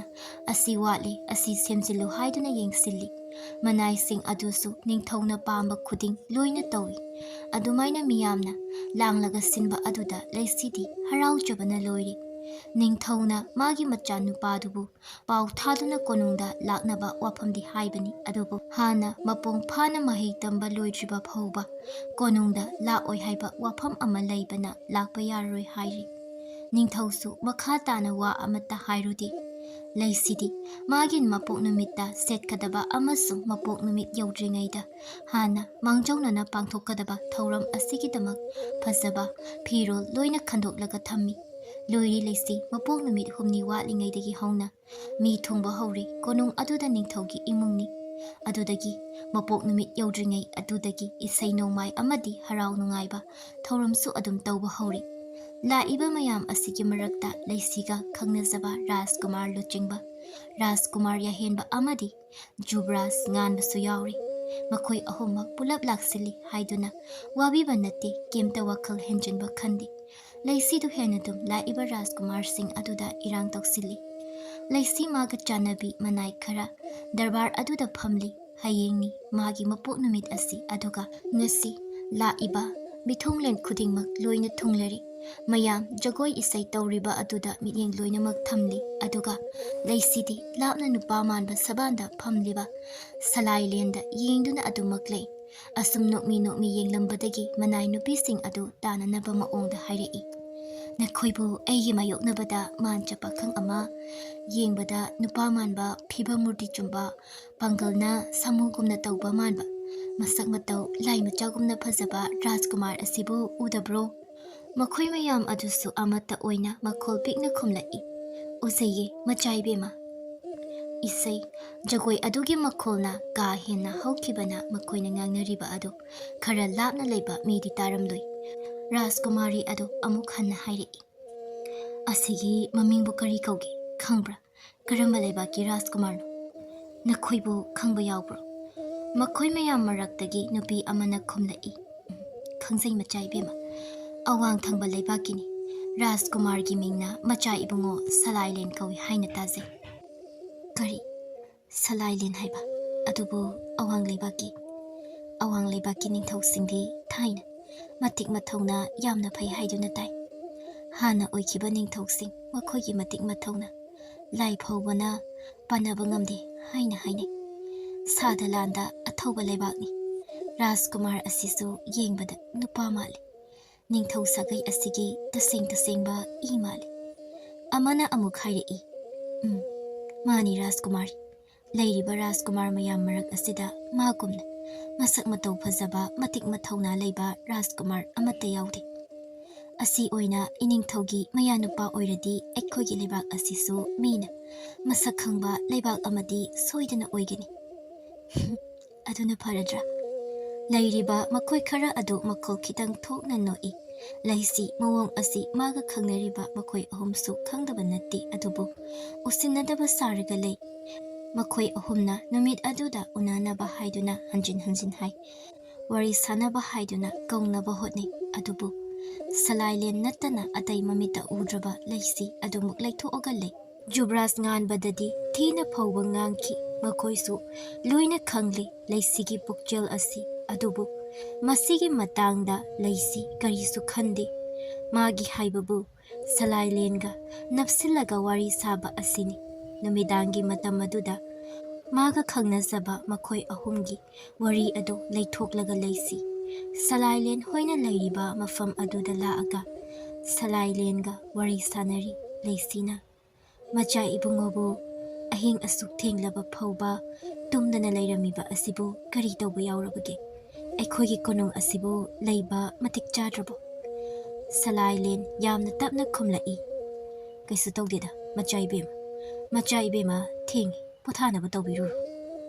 "ꯑꯁꯤ ꯋꯥꯠꯂꯤ, ꯑꯁꯤ ꯁꯦꯝꯖꯤꯜꯂꯨ" ꯍꯥꯏꯗꯨꯅ ꯌꯦꯡꯁꯤꯜꯂꯤ꯫ ꯃꯅꯥꯏꯁꯤꯡ ꯑꯗꯨꯁꯨ ꯅꯤꯡꯊꯧꯅ ꯄꯥꯝꯕ ꯈꯨꯗꯤꯡ ꯂꯣꯏꯅ ꯇꯧꯏ꯫ ꯑꯗꯨꯃꯥꯏꯅ ꯃꯤꯌꯥꯝꯅ ꯂꯥꯡꯂꯒ ꯁꯤꯟꯕ ꯑꯗꯨꯗ ꯂꯩꯁꯤꯗꯤ ꯍꯔꯥꯎꯖꯕꯅ ꯂꯣꯏꯔꯤ꯫ ꯅꯤꯡꯊꯧꯅ ꯃꯥꯒꯤ ꯃꯆꯥꯅꯨꯄꯥꯗꯨꯕꯨ ꯄꯥꯎ ꯊꯥꯗꯨꯅ ꯀꯣꯅꯨꯡꯗ ꯂꯥꯛꯅꯕ ꯋꯥꯐꯝꯗꯤ ꯍꯥꯏꯕꯅꯤ, ꯑꯗꯨꯕꯨ ꯍꯥꯟꯅ ꯃꯄꯨꯡ ꯐꯥꯅ ꯃꯍꯩ ꯇꯝꯕ ꯂꯣꯏꯗ꯭ꯔꯤꯕ ꯐꯥꯎꯕ ꯀꯣꯅꯨꯡꯗ ꯂꯥꯛꯑꯣꯏ ꯍꯥꯏꯕ ꯋꯥꯐꯝ ꯑꯃ ꯂꯩꯕꯅ ꯂꯥꯛꯄ ꯌꯥꯔꯔꯣꯏ ꯍꯥꯏꯔꯤ꯫ ꯅꯤꯡꯊꯧꯁꯨ ꯃꯈꯥ ꯇꯥꯅ ꯋꯥ ꯑꯃꯠꯇ ꯍꯥꯏꯔꯨꯗꯦ꯫ ꯂꯩꯁꯤꯗꯤ ꯃꯥꯒꯤ ꯃꯄꯣꯛ ꯅꯨꯃꯤꯠꯇ ꯁꯦꯠꯀꯗꯕ ꯑꯃꯁꯨꯡ ꯃꯄꯣꯛ ꯅꯨꯃꯤꯠ ꯌꯧꯗ꯭ꯔꯤꯉꯩꯗ ꯍꯥꯟꯅ ꯃꯥꯡꯖꯧꯅꯅ ꯄꯥꯡꯊꯣꯛꯀꯗꯕ ꯊꯧꯔꯝ ꯑꯁꯤꯒꯤꯗꯃꯛ ꯐꯖꯕ ꯐꯤꯔꯣꯜ ꯂꯣꯏꯅ ꯈꯟꯗꯣꯛꯂꯒ ꯊꯝꯃꯤ꯫ ꯂꯣꯏꯔꯤ ꯂꯩꯁꯤ ꯃꯄꯣꯛ ꯅꯨꯃꯤꯠ ꯍꯨꯝꯅꯤ ꯋꯥꯠꯂꯤꯉꯩꯗꯒꯤ ꯍꯧꯅ ꯃꯤ ꯊꯨꯡꯕ ꯍꯧꯔꯤ꯫ ꯀꯣꯅꯨꯡ ꯑꯗꯨꯗ ꯅꯤꯡꯊꯧꯒꯤ ꯏꯃꯨꯡꯅꯤ꯫ ꯑꯗꯨꯗꯒꯤ ꯃꯄꯣꯛ ꯅꯨꯃꯤꯠ ꯌꯧꯗ꯭ꯔꯤꯉꯩ ꯑꯗꯨꯗꯒꯤ ꯏꯁꯩ ꯅꯣꯡꯃꯥꯏ ꯑꯃꯗꯤ ꯍꯔꯥꯎ ꯅꯨꯡꯉꯥꯏꯕ ꯊꯧꯔꯝꯁꯨ ꯑꯗꯨꯝ ꯇꯧꯕ ꯍꯧꯔꯤ꯫ ꯂꯥꯛꯏꯕ ꯃꯌꯥꯝ ꯑꯁꯤꯒꯤ ꯃꯔꯛꯇ ꯂꯩꯁꯤꯒ ꯈꯪꯅꯖꯕ ꯔꯥꯖꯀꯨꯃꯥꯔ ꯂꯨꯆꯤꯡꯕ, ꯔꯥꯖꯀꯨꯃꯥꯔ ꯌꯥꯍꯦꯟꯕ ꯑꯃꯗꯤ ꯖꯨꯕ꯭ꯔꯥꯖ ꯉꯥꯟꯕꯁꯨ ꯌꯥꯎꯔꯤ꯫ ꯃꯈꯣꯏ ꯑꯍꯨꯝꯃꯛ ꯄꯨꯂꯞ ꯂꯥꯛꯁꯤꯜꯂꯤ ꯍꯥꯏꯗꯨꯅ ꯋꯥꯕꯤꯕ ꯅꯠꯇꯦ, ꯀꯩꯝꯇ ꯋꯥꯈꯜ ꯍꯦꯟꯖꯤꯟꯕ ꯈꯟꯗꯦ꯫ ꯂꯩꯁꯤꯗꯨ ꯍꯦꯟꯅ ꯑꯗꯨꯝ ꯂꯥꯛꯏꯕ ꯔꯥꯖꯀꯨꯃꯥꯔꯁꯤꯡ ꯑꯗꯨꯗ ꯏꯔꯥꯡ ꯇꯧꯁꯤꯜꯂꯤ꯫ ꯂꯩꯁꯤ ꯃꯥꯒ ꯆꯥꯟꯅꯕꯤ ꯃꯅꯥꯏ ꯈꯔ ꯗꯔꯕꯥꯔ ꯑꯗꯨꯗ ꯐꯝꯂꯤ꯫ ꯍꯌꯦꯡꯅꯤ ꯃꯥꯒꯤ ꯃꯄꯣꯛ ꯅꯨꯃꯤꯠ ꯑꯁꯤ, ꯑꯗꯨꯒ ꯉꯁꯤ ꯂꯥꯛꯏꯕ ꯃꯤꯊꯨꯡꯂꯦꯟ ꯈꯨꯗꯤꯡꯃꯛ ꯂꯣꯏꯅ ꯊꯨꯡꯂꯔꯤ꯫ ꯃꯌꯥꯝ ꯖꯒꯣꯏ ꯏꯁꯩ ꯇꯧꯔꯤꯕ ꯑꯗꯨꯗ ꯃꯤꯠꯌꯦꯡ ꯂꯣꯏꯅꯃꯛ ꯊꯝꯂꯤ, ꯑꯗꯨꯒ ꯂꯩꯁꯤꯗꯤ ꯂꯥꯞꯅ ꯅꯨꯄꯥ ꯃꯥꯟꯕ ꯁꯕꯥꯟꯗ ꯐꯝꯂꯤꯕ ꯁꯂꯥꯏꯂꯦꯟꯗ ꯌꯦꯡꯗꯨꯅ ꯑꯗꯨꯃꯛ ꯂꯩ꯫ ꯑꯁꯨꯝ ꯅꯣꯛꯃꯤ ꯅꯣꯛꯃꯤ ꯌꯦꯡꯂꯝꯕꯗꯒꯤ ꯃꯅꯥꯏ ꯅꯨꯄꯤꯁꯤꯡ ꯑꯗꯨ ꯇꯥꯅꯅꯕ ꯃꯑꯣꯡꯗ ꯍꯥꯏꯔꯛꯏ, ꯅꯈꯣꯏꯕꯨ ꯑꯩꯒꯤ ꯃꯥꯌꯣꯛꯅꯕꯗ ꯃꯥꯟ ꯆꯞꯄ ꯑꯈꯪ ꯑꯃ, ꯌꯦꯡꯕꯗ ꯅꯨꯄꯥ ꯃꯥꯟꯕ, ꯐꯤꯕꯝ ꯃꯨꯔꯇꯤ ꯆꯨꯝꯕ, ꯄꯥꯡꯒꯜꯅ ꯁꯥꯃꯨꯒꯨꯝꯅ ꯇꯧꯕ ꯃꯥꯟꯕ, ꯃꯁꯛ ꯃꯇꯧ ꯂꯥꯏ ꯃꯆꯥꯒꯨꯝꯅ ꯐꯖꯕ ꯔꯥꯖꯀꯨꯃꯥꯔ ꯑꯁꯤꯕꯨ ꯎꯗꯕ꯭ꯔꯣ? ꯃꯈꯣꯏ ꯃꯌꯥꯝ ꯑꯗꯨꯁꯨ ꯑꯃꯠꯇ ꯑꯣꯏꯅ ꯃꯈꯣꯜ ꯄꯤꯛꯅ ꯈꯨꯝꯂꯛꯏ, "ꯎꯖꯩꯌꯦ, ꯃꯆꯥ ꯏꯕꯦꯝꯃ꯫" ꯏꯁꯩ, ꯖꯒꯣꯏ ꯑꯗꯨꯒꯤ ꯃꯈꯣꯜꯅ ꯀꯥ ꯍꯦꯟꯅ ꯍꯧꯈꯤꯕꯅ ꯃꯈꯣꯏꯅ ꯉꯥꯡꯅꯔꯤꯕ ꯑꯗꯨ ꯈꯔ ꯂꯥꯞꯅ ꯂꯩꯕ ꯃꯤꯗꯤ ꯇꯥꯔꯝꯂꯣꯏ꯫ ꯔꯥꯖꯀꯨꯃꯥꯔꯤ ꯑꯗꯨ ꯑꯃꯨꯛ ꯍꯟꯅ ꯍꯥꯏꯔꯛꯏ, "ꯑꯁꯤꯒꯤ ꯃꯃꯤꯡꯕꯨ ꯀꯔꯤ ꯀꯧꯒꯦ, ꯈꯪꯕ꯭ꯔꯥ? ꯀꯔꯝꯕ ꯂꯩꯕꯥꯛꯀꯤ ꯔꯥꯖꯀꯨꯃꯥꯔꯅꯣ? ꯅꯈꯣꯏꯕꯨ ꯈꯪꯕ ꯌꯥꯎꯕ꯭ꯔꯣ?" ꯃꯈꯣꯏ ꯃꯌꯥꯝ ꯃꯔꯛꯇꯒꯤ ꯅꯨꯄꯤ ꯑꯃꯅ ꯈꯨꯝꯂꯛꯏ, "ꯎꯝ, ꯈꯪꯖꯩ, ꯃꯆꯥ ꯏꯕꯦꯝꯃ꯫ ꯑꯋꯥꯡ ꯊꯪꯕ ꯂꯩꯕꯥꯛꯀꯤꯅꯤ꯫ ꯔꯥꯖꯀꯨꯃꯥꯔꯒꯤ ꯃꯤꯡꯅ ꯃꯆꯥ ꯏꯕꯨꯡꯉꯣ ꯁꯂꯥꯏꯂꯦꯟ ꯀꯧꯏ ꯍꯥꯏꯅ ꯇꯥꯖꯩ꯫" "ꯀꯔꯤ? ꯁꯂꯥꯏꯂꯦꯟ ꯍꯥꯏꯕ? ꯑꯗꯨꯕꯨ ꯑꯋꯥꯡ ꯂꯩꯕꯥꯛꯀꯤ?" "ꯑꯋꯥꯡ ꯂꯩꯕꯥꯛꯀꯤ ꯅꯤꯡꯊꯧꯁꯤꯡꯗꯤ ꯊꯥꯏꯅ ꯃꯇꯤꯛ ꯃꯊꯧꯅꯥ ꯌꯥꯝꯅ ꯐꯩ ꯍꯥꯏꯗꯨꯅ ꯇꯥꯏ꯫ ꯍꯥꯟꯅ ꯑꯣꯏꯈꯤꯕ ꯅꯤꯡꯊꯧꯁꯤꯡ, ꯃꯈꯣꯏꯒꯤ ꯃꯇꯤꯛ ꯃꯊꯧꯅꯥ ꯂꯥꯏ ꯐꯥꯎꯕꯅ ꯄꯥꯟꯅꯕ ꯉꯝꯗꯦ ꯍꯥꯏꯅ ꯍꯥꯏꯅꯩ꯫ ꯁꯥꯗ ꯂꯥꯟꯗ ꯑꯊꯧꯕ ꯂꯩꯕꯥꯛꯅꯤ꯫ ꯔꯥꯖꯀꯨꯃꯥꯔ ꯑꯁꯤꯁꯨ ꯌꯦꯡꯕꯗ ꯅꯨꯄꯥ ꯃꯥꯜꯂꯤ꯫ ꯅꯤꯡꯊꯧ ꯁꯥꯒꯩ ꯑꯁꯤꯒꯤ ꯇꯁꯦꯡ ꯇꯁꯦꯡꯕ ꯏ ꯃꯥꯜꯂꯤ꯫" ꯑꯃꯅ ꯑꯃꯨꯛ ꯍꯥꯏꯔꯛꯏ, "ꯎꯝ, ꯃꯥꯅꯤ ꯔꯥꯖꯀꯨꯃꯥꯔꯤ꯫ ꯂꯩꯔꯤꯕ ꯔꯥꯖꯀꯨꯃꯥꯔ ꯃꯌꯥꯝ ꯃꯔꯛ ꯑꯁꯤꯗ ꯃꯥꯒꯨꯝꯅ ꯃꯁꯛ ꯃꯇꯧ ꯐꯖꯕ, ꯃꯇꯤꯛ ꯃꯊꯧꯅꯥ ꯂꯩꯕ ꯔꯥꯖꯀꯨꯃꯥꯔ ꯑꯃꯠꯇ ꯌꯥꯎꯗꯦ꯫ ꯑꯁꯤ ꯑꯣꯏꯅ ꯏꯅꯤꯡꯊꯧꯒꯤ ꯃꯌꯥꯅꯨꯄꯥ ꯑꯣꯏꯔꯗꯤ ꯑꯩꯈꯣꯏꯒꯤ ꯂꯩꯕꯥꯛ ꯑꯁꯤꯁꯨ ꯃꯤꯅ ꯃꯁꯛ ꯈꯪꯕ ꯂꯩꯕꯥꯛ ꯑꯃꯗꯤ ꯁꯣꯏꯗꯅ ꯑꯣꯏꯒꯅꯤ꯫" "ꯑꯗꯨꯅ ꯐꯔꯗ꯭ꯔꯥ?" ꯂꯩꯔꯤꯕ ꯃꯈꯣꯏ ꯈꯔ ꯑꯗꯨ ꯃꯈꯣꯜ ꯈꯤꯇꯪ ꯊꯣꯛꯅ ꯅꯣꯛꯏ꯫ ꯂꯩꯁꯤ ꯃꯑꯣꯡ ꯑꯁꯤ ꯃꯥꯒ ꯈꯪꯅꯔꯤꯕ ꯃꯈꯣꯏ ꯑꯍꯨꯝꯁꯨ ꯈꯪꯗꯕ ꯅꯠꯇꯦ, ꯑꯗꯨꯕꯨ ꯎꯁꯤꯟꯅꯗꯕ ꯁꯥꯔꯒ ꯂꯩ꯫ ꯃꯈꯣꯏ ꯑꯍꯨꯝꯅ ꯅꯨꯃꯤꯠ ꯑꯗꯨꯗ ꯎꯅꯅꯕ ꯍꯥꯏꯗꯨꯅ ꯍꯟꯖꯤꯟ ꯍꯟꯖꯤꯟ ꯍꯥꯏ꯫ ꯋꯥꯔꯤ ꯁꯥꯅꯕ ꯍꯥꯏꯗꯨꯅ ꯀꯧꯅꯕ ꯍꯣꯠꯅꯩ, ꯑꯗꯨꯕꯨ ꯁꯂꯥꯏꯂꯦꯟ ꯅꯠꯇꯅ ꯑꯇꯩ ꯃꯃꯤꯠꯇ ꯎꯗ꯭ꯔꯕ ꯂꯩꯁꯤ ꯑꯗꯨꯃꯛ ꯂꯩꯊꯣꯛꯑꯒ ꯂꯩ꯫ ꯖꯨꯕ꯭ꯔꯥꯖ ꯉꯥꯟꯕꯗꯗꯤ ꯊꯤꯅ ꯐꯥꯎꯕ ꯉꯥꯡꯈꯤ꯫ ꯃꯈꯣꯏꯁꯨ ꯂꯣꯏꯅ ꯈꯪꯂꯤ ꯂꯩꯁꯤꯒꯤ ꯄꯨꯛꯆꯦꯜ ꯑꯁꯤ, ꯑꯗꯨꯕꯨ ꯃꯁꯤꯒꯤ ꯃꯇꯥꯡꯗ ꯂꯩꯁꯤ ꯀꯔꯤꯁꯨ ꯈꯟꯗꯦ꯫ ꯃꯥꯒꯤ ꯍꯥꯏꯕꯕꯨ ꯁꯂꯥꯏꯂꯦꯟꯒ ꯅꯞꯁꯤꯜꯂꯒ ꯋꯥꯔꯤ ꯁꯥꯕ ꯑꯁꯤꯅꯤ꯫ ꯅꯨꯃꯤꯗꯥꯡꯒꯤ ꯃꯇꯝ ꯑꯗꯨꯗ ꯃꯥꯒ ꯈꯪꯅꯖꯕ ꯃꯈꯣꯏ ꯑꯍꯨꯝꯒꯤ ꯋꯥꯔꯤ ꯑꯗꯨ ꯂꯩꯊꯣꯛꯂꯒ ꯂꯩꯁꯤ꯫ ꯁꯂꯥꯏꯂꯦꯟ ꯍꯣꯏꯅ ꯂꯩꯔꯤꯕ ꯃꯐꯝ ꯑꯗꯨꯗ ꯂꯥꯛꯑꯒ ꯁꯂꯥꯏꯂꯦꯟꯒ ꯋꯥꯔꯤ ꯁꯥꯟꯅꯔꯤ ꯂꯩꯁꯤꯅ꯫ "ꯃꯆꯥ ꯏꯕꯨꯡꯉꯣꯕꯨ ꯑꯍꯤꯡ ꯑꯁꯨꯛ ꯊꯦꯡꯂꯕ ꯐꯥꯎꯕ ꯇꯨꯝꯗꯅ ꯂꯩꯔꯝꯃꯤꯕ ꯑꯁꯤꯕꯨ ꯀꯔꯤ ꯇꯧꯕ ꯌꯥꯎꯔꯕꯒꯦ? ꯑꯩꯈꯣꯏꯒꯤ ꯀꯣꯅꯨꯡ ꯑꯁꯤꯕꯨ ꯂꯩꯕ ꯃꯇꯤꯛ ꯆꯥꯗ꯭ꯔꯕꯣ?" ꯁꯂꯥꯏꯂꯦꯟ ꯌꯥꯝꯅ ꯇꯞꯅ ꯈꯨꯝꯂꯛꯏ꯫ "ꯀꯩꯁꯨ ꯇꯧꯗꯦꯗ, ꯃꯆꯥ ꯏꯕꯦꯝꯃ꯫ ꯃꯆꯥ ꯏꯕꯦꯝꯃ, ꯊꯦꯡꯉꯤ, ꯄꯣꯊꯥꯅꯕ ꯇꯧꯕꯤꯔꯨꯔꯣ꯫"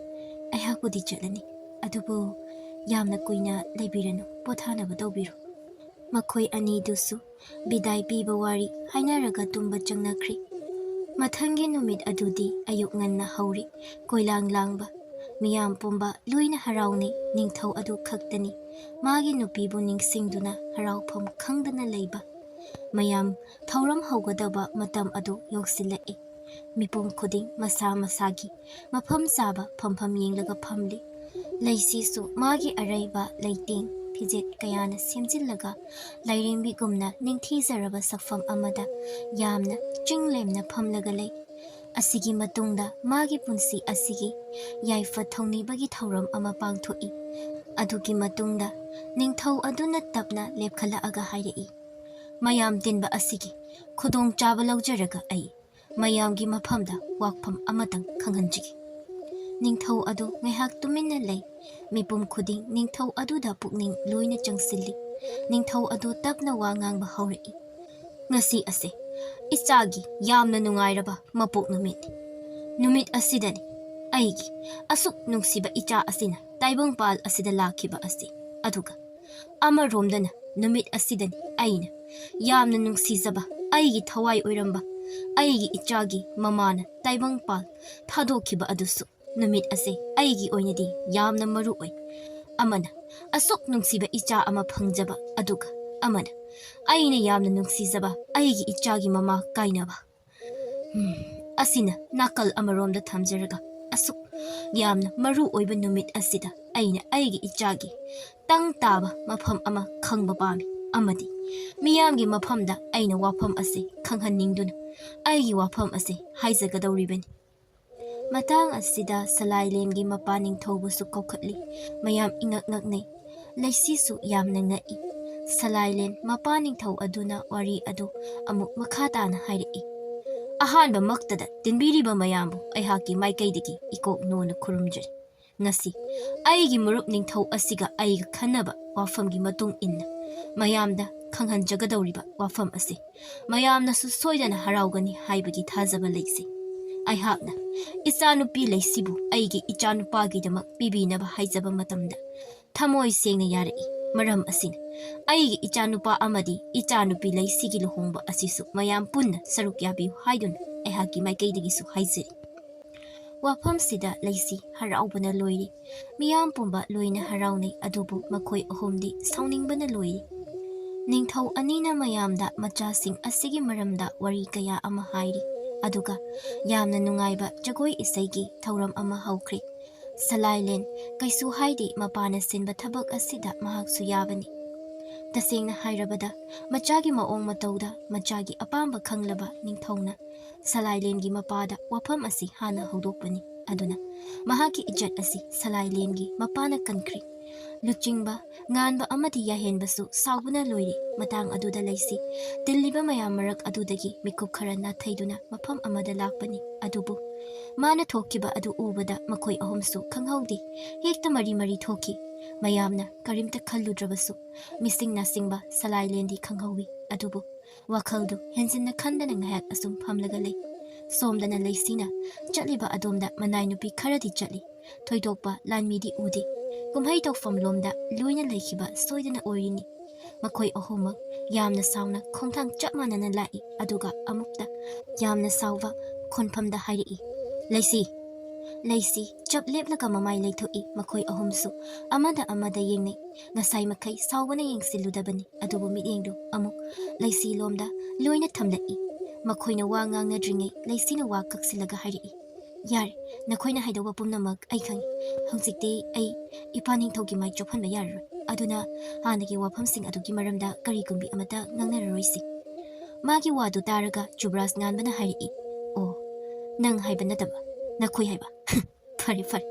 "ꯑꯩꯍꯥꯛꯄꯨꯗꯤ ꯆꯠꯂꯅꯤ, ꯑꯗꯨꯕꯨ ꯌꯥꯝꯅ ꯀꯨꯏꯅ ꯂꯩꯕꯤꯔꯅꯨ, ꯄꯣꯊꯥꯅꯕ ꯇꯧꯕꯤꯔꯣ꯫" ꯃꯈꯣꯏ ꯑꯅꯤꯗꯨꯁꯨ ꯕꯤꯗꯥꯏ ꯄꯤꯕ ꯋꯥꯔꯤ ꯍꯥꯏꯅꯔꯒ ꯇꯨꯝꯕ ꯆꯪꯅꯈ꯭ꯔꯤ꯫ ꯃꯊꯪꯒꯤ ꯅꯨꯃꯤꯠ ꯑꯗꯨꯗꯤ ꯑꯌꯨꯛ ꯉꯟꯅ ꯍꯧꯔꯤ꯫ ꯀꯣꯏꯂꯥꯡ ꯂꯥꯡꯕ, ꯃꯤꯌꯥꯝ ꯄꯨꯝꯕ ꯂꯣꯏꯅ ꯍꯔꯥꯎꯅꯩ꯫ ꯅꯤꯡꯊꯧ ꯑꯗꯨ ꯈꯛꯇꯅꯤ ꯃꯥꯒꯤ ꯅꯨꯄꯤꯕꯨ ꯅꯤꯡꯁꯤꯡꯗꯨꯅ ꯍꯔꯥꯎꯐꯝ ꯈꯪꯗꯅ ꯂꯩꯕ꯫ ꯃꯌꯥꯝ ꯊꯧꯔꯝ ꯍꯧꯒꯗꯕ ꯃꯇꯝ ꯑꯗꯨ ꯌꯧꯁꯤꯜꯂꯛꯏ꯫ ꯃꯤꯄꯨꯝ ꯈꯨꯗꯤꯡ ꯃꯁꯥ ꯃꯁꯥꯒꯤ ꯃꯐꯝ ꯆꯥꯕ ꯐꯝꯐꯝ ꯌꯦꯡꯂꯒ ꯐꯝꯂꯤ꯫ ꯂꯩꯁꯤꯁꯨ ꯃꯥꯒꯤ ꯑꯔꯩꯕ ꯂꯩꯇꯦꯡ ꯐꯤꯖꯦꯠ ꯀꯌꯥꯅ ꯁꯦꯝꯖꯤꯜꯂꯒ ꯂꯥꯏꯔꯦꯝꯕꯤꯒꯨꯝꯅ ꯅꯤꯡꯊꯤꯖꯔꯕ ꯁꯛꯐꯝ ꯑꯃꯗ ꯌꯥꯝꯅ ꯆꯤꯡ ꯂꯦꯝꯅ ꯐꯝꯂꯒ ꯂꯩ꯫ ꯑꯁꯤꯒꯤ ꯃꯇꯨꯡꯗ ꯃꯥꯒꯤ ꯄꯨꯟꯁꯤ ꯑꯁꯤꯒꯤ ꯌꯥꯏꯐ ꯊꯧꯅꯤꯕꯒꯤ ꯊꯧꯔꯝ ꯑꯃ ꯄꯥꯡꯊꯣꯛꯏ꯫ ꯑꯗꯨꯒꯤ ꯃꯇꯨꯡꯗ ꯅꯤꯡꯊꯧ ꯑꯗꯨꯅ ꯇꯞꯅ ꯂꯦꯞꯈꯠꯂꯛꯑꯒ ꯍꯥꯏꯔꯛꯏ, "ꯃꯌꯥꯝ ꯇꯤꯟꯕ ꯑꯁꯤꯒꯤ ꯈꯨꯗꯣꯡꯆꯥꯕ ꯂꯧꯖꯔꯒ ꯑꯩ ꯃꯌꯥꯝꯒꯤ ꯃꯐꯝꯗ ꯋꯥꯐꯝ ꯑꯃꯇꯪ ꯈꯪꯍꯟꯖꯒꯦ꯫" ꯅꯤꯡꯊꯧ ꯑꯗꯨ ꯉꯥꯏꯍꯥꯛ ꯇꯨꯃꯤꯟꯅ ꯂꯩ꯫ ꯃꯤꯄꯨꯝ ꯈꯨꯗꯤꯡ ꯅꯤꯡꯊꯧ ꯑꯗꯨꯗ ꯄꯨꯛꯅꯤꯡ ꯂꯣꯏꯅ ꯆꯪꯁꯤꯜꯂꯤ꯫ ꯅꯤꯡꯊꯧ ꯑꯗꯨ ꯇꯞꯅ ꯋꯥ ꯉꯥꯡꯕ ꯍꯧꯔꯛꯏ꯫ "ꯉꯁꯤ ꯑꯁꯦ ꯏꯆꯥꯒꯤ ꯌꯥꯝꯅ ꯅꯨꯡꯉꯥꯏꯔꯕ ꯃꯄꯣꯛ ꯅꯨꯃꯤꯠꯅꯤ꯫ ꯅꯨꯃꯤꯠ ꯑꯁꯤꯗꯅꯤ ꯑꯩꯒꯤ ꯑꯁꯨꯛ ꯅꯨꯡꯁꯤꯕ ꯏꯆꯥ ꯑꯁꯤꯅ ꯇꯥꯏꯕꯪꯄꯥꯜ ꯑꯁꯤꯗ ꯂꯥꯛꯈꯤꯕ ꯑꯁꯤ꯫ ꯑꯗꯨꯒ ꯑꯃꯔꯣꯝꯗꯅ ꯅꯨꯃꯤꯠ ꯑꯁꯤꯗꯅꯤ ꯑꯩꯅ ꯌꯥꯝꯅ ꯅꯨꯡꯁꯤꯖꯕ ꯑꯩꯒꯤ ꯊꯋꯥꯏ ꯑꯣꯏꯔꯝꯕ ꯑꯩꯒꯤ ꯏꯆꯥꯒꯤ ꯃꯃꯥꯅ ꯇꯥꯏꯕꯪꯄꯥꯜ ꯊꯥꯗꯣꯛꯈꯤꯕ ꯑꯗꯨꯁꯨ꯫ ꯅꯨꯃꯤꯠ ꯑꯁꯦ ꯑꯩꯒꯤ ꯑꯣꯏꯅꯗꯤ ꯌꯥꯝꯅ ꯃꯔꯨ ꯑꯣꯏ꯫ ꯑꯃꯅ ꯑꯁꯨꯛ ꯅꯨꯡꯁꯤꯕ ꯏꯆꯥ ꯑꯃ ꯐꯪꯖꯕ, ꯑꯗꯨꯒ ꯑꯃꯅ ꯑꯩꯅ ꯌꯥꯝꯅ ꯅꯨꯡꯁꯤꯖꯕ ꯑꯩꯒꯤ ꯏꯆꯥꯒꯤ ꯃꯃꯥ ꯀꯥꯏꯅꯕ꯫ ꯎꯝ, ꯑꯁꯤꯅ ꯅꯥꯀꯜ ꯑꯃꯔꯣꯝꯗ ꯊꯝꯖꯔꯒ, ꯑꯁꯨꯛ ꯌꯥꯝꯅ ꯃꯔꯨ ꯑꯣꯏꯕ ꯅꯨꯃꯤꯠ ꯑꯁꯤꯗ ꯑꯩꯅ ꯑꯩꯒꯤ ꯏꯆꯥꯒꯤ ꯇꯪ ꯇꯥꯕ ꯃꯐꯝ ꯑꯃ ꯈꯪꯕ ꯄꯥꯝꯃꯤ, ꯑꯃꯗꯤ ꯃꯤꯌꯥꯝꯒꯤ ꯃꯐꯝꯗ ꯑꯩꯅ ꯋꯥꯐꯝ ꯑꯁꯤ ꯈꯪꯍꯟꯅꯤꯡꯗꯨꯅ ꯑꯩꯒꯤ ꯋꯥꯐꯝ ꯑꯁꯤ ꯍꯥꯏꯖꯒꯗꯧꯔꯤꯕꯅꯤ꯫" ꯃꯇꯥꯡ ꯑꯁꯤꯗ ꯁꯂꯥꯏꯂꯦꯟꯒꯤ ꯃꯄꯥ ꯅꯤꯡꯊꯧꯕꯨꯁꯨ ꯀꯧꯈꯠꯂꯤ꯫ ꯃꯌꯥꯝ ꯏꯉꯛ ꯉꯛꯅꯩ꯫ ꯂꯩꯁꯤꯁꯨ ꯌꯥꯝꯅ ꯉꯛꯏ꯫ ꯁꯂꯥꯏꯂꯦꯟ ꯃꯄꯥ ꯅꯤꯡꯊꯧ ꯑꯗꯨꯅ ꯋꯥꯔꯤ ꯑꯗꯨ ꯑꯃꯨꯛ ꯃꯈꯥ ꯇꯥꯅ ꯍꯥꯏꯔꯛꯏ꯫ "ꯑꯍꯥꯟꯕꯃꯛꯇꯗ ꯇꯤꯟꯕꯤꯔꯤꯕ ꯃꯌꯥꯝꯕꯨ ꯑꯩꯍꯥꯛꯀꯤ ꯃꯥꯏꯀꯩꯗꯒꯤ ꯏꯀꯣꯛ ꯅꯣꯟꯅ ꯈꯨꯔꯨꯝꯖꯔꯤ꯫ ꯉꯁꯤ ꯑꯩꯒꯤ ꯃꯔꯨꯞ ꯅꯤꯡꯊꯧ ꯑꯁꯤꯒ ꯑꯩꯒ ꯈꯟꯅꯕ ꯋꯥꯐꯝꯒꯤ ꯃꯇꯨꯡ ꯏꯟꯅ ꯃꯌꯥꯝꯗ ꯈꯪꯍꯟꯖꯒꯗꯧꯔꯤꯕ ꯋꯥꯐꯝ ꯑꯁꯤ ꯃꯌꯥꯝꯅꯁꯨ ꯁꯣꯏꯗꯅ ꯍꯔꯥꯎꯒꯅꯤ ꯍꯥꯏꯕꯒꯤ ꯊꯥꯖꯕ ꯂꯩꯖꯩ꯫ ꯑꯩꯍꯥꯛꯅ ꯏꯆꯥꯅꯨꯄꯤ ꯂꯩꯁꯤꯕꯨ ꯑꯩꯒꯤ ꯏꯆꯥꯅꯨꯄꯥꯒꯤꯗꯃꯛ ꯄꯤꯕꯤꯅꯕ ꯍꯥꯏꯖꯕ ꯃꯇꯝꯗ ꯊꯃꯣꯏ ꯁꯦꯡꯅ ꯌꯥꯔꯛꯏ꯫ ꯃꯔꯝ ꯑꯁꯤꯅ ꯑꯩꯒꯤ ꯏꯆꯥꯅꯨꯄꯥ ꯑꯃꯗꯤ ꯏꯆꯥꯅꯨꯄꯤ ꯂꯩꯁꯤꯒꯤ ꯂꯨꯍꯣꯡꯕ ꯑꯁꯤꯁꯨ ꯃꯌꯥꯝ ꯄꯨꯟꯅ ꯁꯔꯨꯛ ꯌꯥꯕꯤꯌꯨ ꯍꯥꯏꯗꯨꯅ ꯑꯩꯍꯥꯛꯀꯤ ꯃꯥꯏꯀꯩꯗꯒꯤꯁꯨ ꯍꯥꯏꯖꯔꯤ꯫" ꯋꯥꯐꯝꯁꯤꯗ ꯂꯩꯁꯤ ꯍꯔꯥꯎꯕꯅ ꯂꯣꯏꯔꯤ꯫ ꯃꯤꯌꯥꯝ ꯄꯨꯝꯕ ꯂꯣꯏꯅ ꯍꯔꯥꯎꯅꯩ, ꯑꯗꯨꯕꯨ ꯃꯈꯣꯏ ꯑꯍꯨꯝꯗꯤ ꯁꯥꯎꯅꯤꯡꯕꯅ ꯂꯣꯏꯔꯤ꯫ ꯅꯤꯡꯊꯧ ꯑꯅꯤꯅ ꯃꯌꯥꯝꯗ ꯃꯆꯥꯁꯤꯡ ꯑꯁꯤꯒꯤ ꯃꯔꯝꯗ ꯋꯥꯔꯤ ꯀꯌꯥ ꯑꯃ ꯍꯥꯏꯔꯤ, ꯑꯗꯨꯒ ꯌꯥꯝꯅ ꯅꯨꯡꯉꯥꯏꯕ ꯖꯒꯣꯏ ꯏꯁꯩꯒꯤ ꯊꯧꯔꯝ ꯑꯃ ꯍꯧꯈ꯭ꯔꯦ꯫ ꯁꯂꯥꯏꯂꯦꯟ ꯀꯩꯁꯨ ꯍꯥꯏꯗꯦ, ꯃꯄꯥꯅ ꯁꯤꯟꯕ ꯊꯕꯛ ꯑꯁꯤꯗ ꯃꯍꯥꯛꯁꯨ ꯌꯥꯕꯅꯤ꯫ ꯇꯁꯦꯡꯅ ꯍꯥꯏꯔꯕꯗ, ꯃꯆꯥꯒꯤ ꯃꯑꯣꯡ ꯃꯇꯧꯗ ꯃꯆꯥꯒꯤ ꯑꯄꯥꯝꯕ ꯈꯪꯂꯕ ꯅꯤꯡꯊꯧꯅ ꯁꯂꯥꯏꯂꯦꯟꯒꯤ ꯃꯄꯥꯗ ꯋꯥꯐꯝ ꯑꯁꯤ ꯍꯥꯟꯅ ꯍꯧꯗꯣꯛꯄꯅꯤ꯫ ꯑꯗꯨꯅ ꯃꯍꯥꯛꯀꯤ ꯏꯖꯠ ꯑꯁꯤ ꯁꯂꯥꯏꯂꯦꯟꯒꯤ ꯃꯄꯥꯅ ꯀꯟꯈ꯭ꯔꯦ꯫ ꯂꯨꯆꯤꯡꯕ, ꯉꯥꯟꯕ ꯑꯃꯗꯤ ꯌꯥꯍꯦꯟꯕꯁꯨ ꯁꯥꯎꯕꯅ ꯂꯣꯏꯔꯦ꯫ ꯃꯇꯥꯡ ꯑꯗꯨꯗ ꯂꯩꯁꯤ ꯇꯤꯜꯂꯤꯕ ꯃꯌꯥꯝ ꯃꯔꯛ ꯑꯗꯨꯗꯒꯤ ꯃꯤꯀꯨꯞ ꯈꯔ ꯅꯥꯊꯩꯗꯨꯅ ꯃꯐꯝ ꯑꯃꯗ ꯂꯥꯛꯄꯅꯤ꯫ ꯑꯗꯨꯕꯨ ꯃꯥꯅ ꯊꯣꯛꯈꯤꯕ ꯑꯗꯨ ꯎꯕꯗ ꯃꯈꯣꯏ ꯑꯍꯨꯝꯁꯨ ꯈꯪꯍꯧꯗꯦ꯫ ꯍꯦꯛꯇ ꯃꯔꯤ ꯃꯔꯤ ꯊꯣꯛꯈꯤ꯫ ꯃꯌꯥꯝꯅ ꯀꯔꯤꯝꯇ ꯈꯜꯂꯨꯗ꯭ꯔꯕꯁꯨ ꯃꯤꯁꯤꯡ ꯅꯥꯁꯤꯡꯕ ꯁꯂꯥꯏꯂꯦꯟꯗꯤ ꯈꯪꯍꯧꯏ꯫ ꯑꯗꯨꯕꯨ ꯋꯥꯈꯜꯗꯨ ꯍꯦꯟꯖꯤꯟꯅ ꯈꯟꯗꯅ ꯉꯥꯏꯍꯥꯛ ꯑꯁꯨꯝ ꯐꯝꯂꯒ ꯂꯩ꯫ ꯁꯣꯝꯗꯅ ꯂꯩꯁꯤꯅ ꯆꯠꯂꯤꯕ ꯑꯗꯣꯝꯗ ꯃꯅꯥꯏ ꯅꯨꯄꯤ ꯈꯔꯗꯤ ꯆꯠꯂꯤ꯫ ꯊꯣꯏꯗꯣꯛꯄ ꯂꯥꯟꯃꯤꯗꯤ ꯎꯗꯦ꯫ ꯀꯨꯝꯍꯩ ꯇꯧꯐꯝ ꯂꯣꯝꯗ ꯂꯣꯏꯅ ꯂꯩꯈꯤꯕ ꯁꯣꯏꯗꯅ ꯑꯣꯏꯔꯤꯅꯤ꯫ ꯃꯈꯣꯏ ꯑꯍꯨꯝꯃꯛ ꯌꯥꯝꯅ ꯁꯥꯎꯅ ꯈꯣꯡꯊꯥꯡ ꯆꯞ ꯃꯥꯟꯅꯅ ꯂꯥꯛꯏ, ꯑꯗꯨꯒ ꯑꯃꯨꯛꯇ ꯌꯥꯝꯅ ꯁꯥꯎꯕ ꯈꯣꯟꯐꯝꯗ ꯍꯥꯏꯔꯛꯏ, "ꯂꯩꯁꯤ!" ꯂꯩꯁꯤ ꯆꯞ ꯂꯦꯞꯂꯒ ꯃꯃꯥꯏ ꯂꯩꯊꯣꯛꯏ꯫ ꯃꯈꯣꯏ ꯑꯍꯨꯝꯁꯨ ꯑꯃꯗ ꯑꯃꯗ ꯌꯦꯡꯅꯩ꯫ ꯉꯁꯥꯏ ꯃꯈꯩ ꯁꯥꯎꯕꯅ ꯌꯦꯡꯁꯤꯜꯂꯨꯗꯕꯅꯤ, ꯑꯗꯨꯕꯨ ꯃꯤꯠꯌꯦꯡꯗꯨ ꯑꯃꯨꯛ ꯂꯩꯁꯤ ꯂꯣꯝꯗ ꯂꯣꯏꯅ ꯊꯝꯂꯛꯏ꯫ ꯃꯈꯣꯏꯅ ꯋꯥ ꯉꯥꯡꯅꯗ꯭ꯔꯤꯉꯩ ꯂꯩꯁꯤꯅ ꯋꯥ ꯀꯛꯁꯤꯜꯂꯒ ꯍꯥꯏꯔꯛꯏ, "ꯌꯥꯔꯦ, ꯅꯈꯣꯏꯅ ꯍꯥꯏꯗꯧꯕ ꯄꯨꯝꯅꯃꯛ ꯑꯩ ꯈꯪꯏ꯫ ꯍꯧꯖꯤꯛꯇꯤ ꯑꯩ ꯏꯄꯥ ꯅꯤꯡꯊꯧꯒꯤ ꯃꯥꯏ ꯆꯣꯞꯍꯟꯕ ꯌꯥꯔꯔꯣꯏ꯫ ꯑꯗꯨꯅ ꯍꯥꯟꯅꯒꯤ ꯋꯥꯐꯝꯁꯤꯡ ꯑꯗꯨꯒꯤ ꯃꯔꯝꯗ ꯀꯔꯤꯒꯨꯝꯕꯤ ꯑꯃꯠꯇ ꯉꯥꯡꯅꯔꯔꯣꯏꯁꯤ꯫" ꯃꯥꯒꯤ ꯋꯥꯗꯨ ꯇꯥꯔꯒ ꯖꯨꯕ꯭ꯔꯥꯖ ꯉꯥꯟꯕꯅ ꯍꯥꯏꯔꯛꯏ, "ꯑꯣ, ꯅꯪ ꯍꯥꯏꯕ ꯅꯠꯇꯕ, ꯅꯈꯣꯏ ꯍꯥꯏꯕ꯫ ꯐꯔꯦ, ꯐꯔꯦ꯫"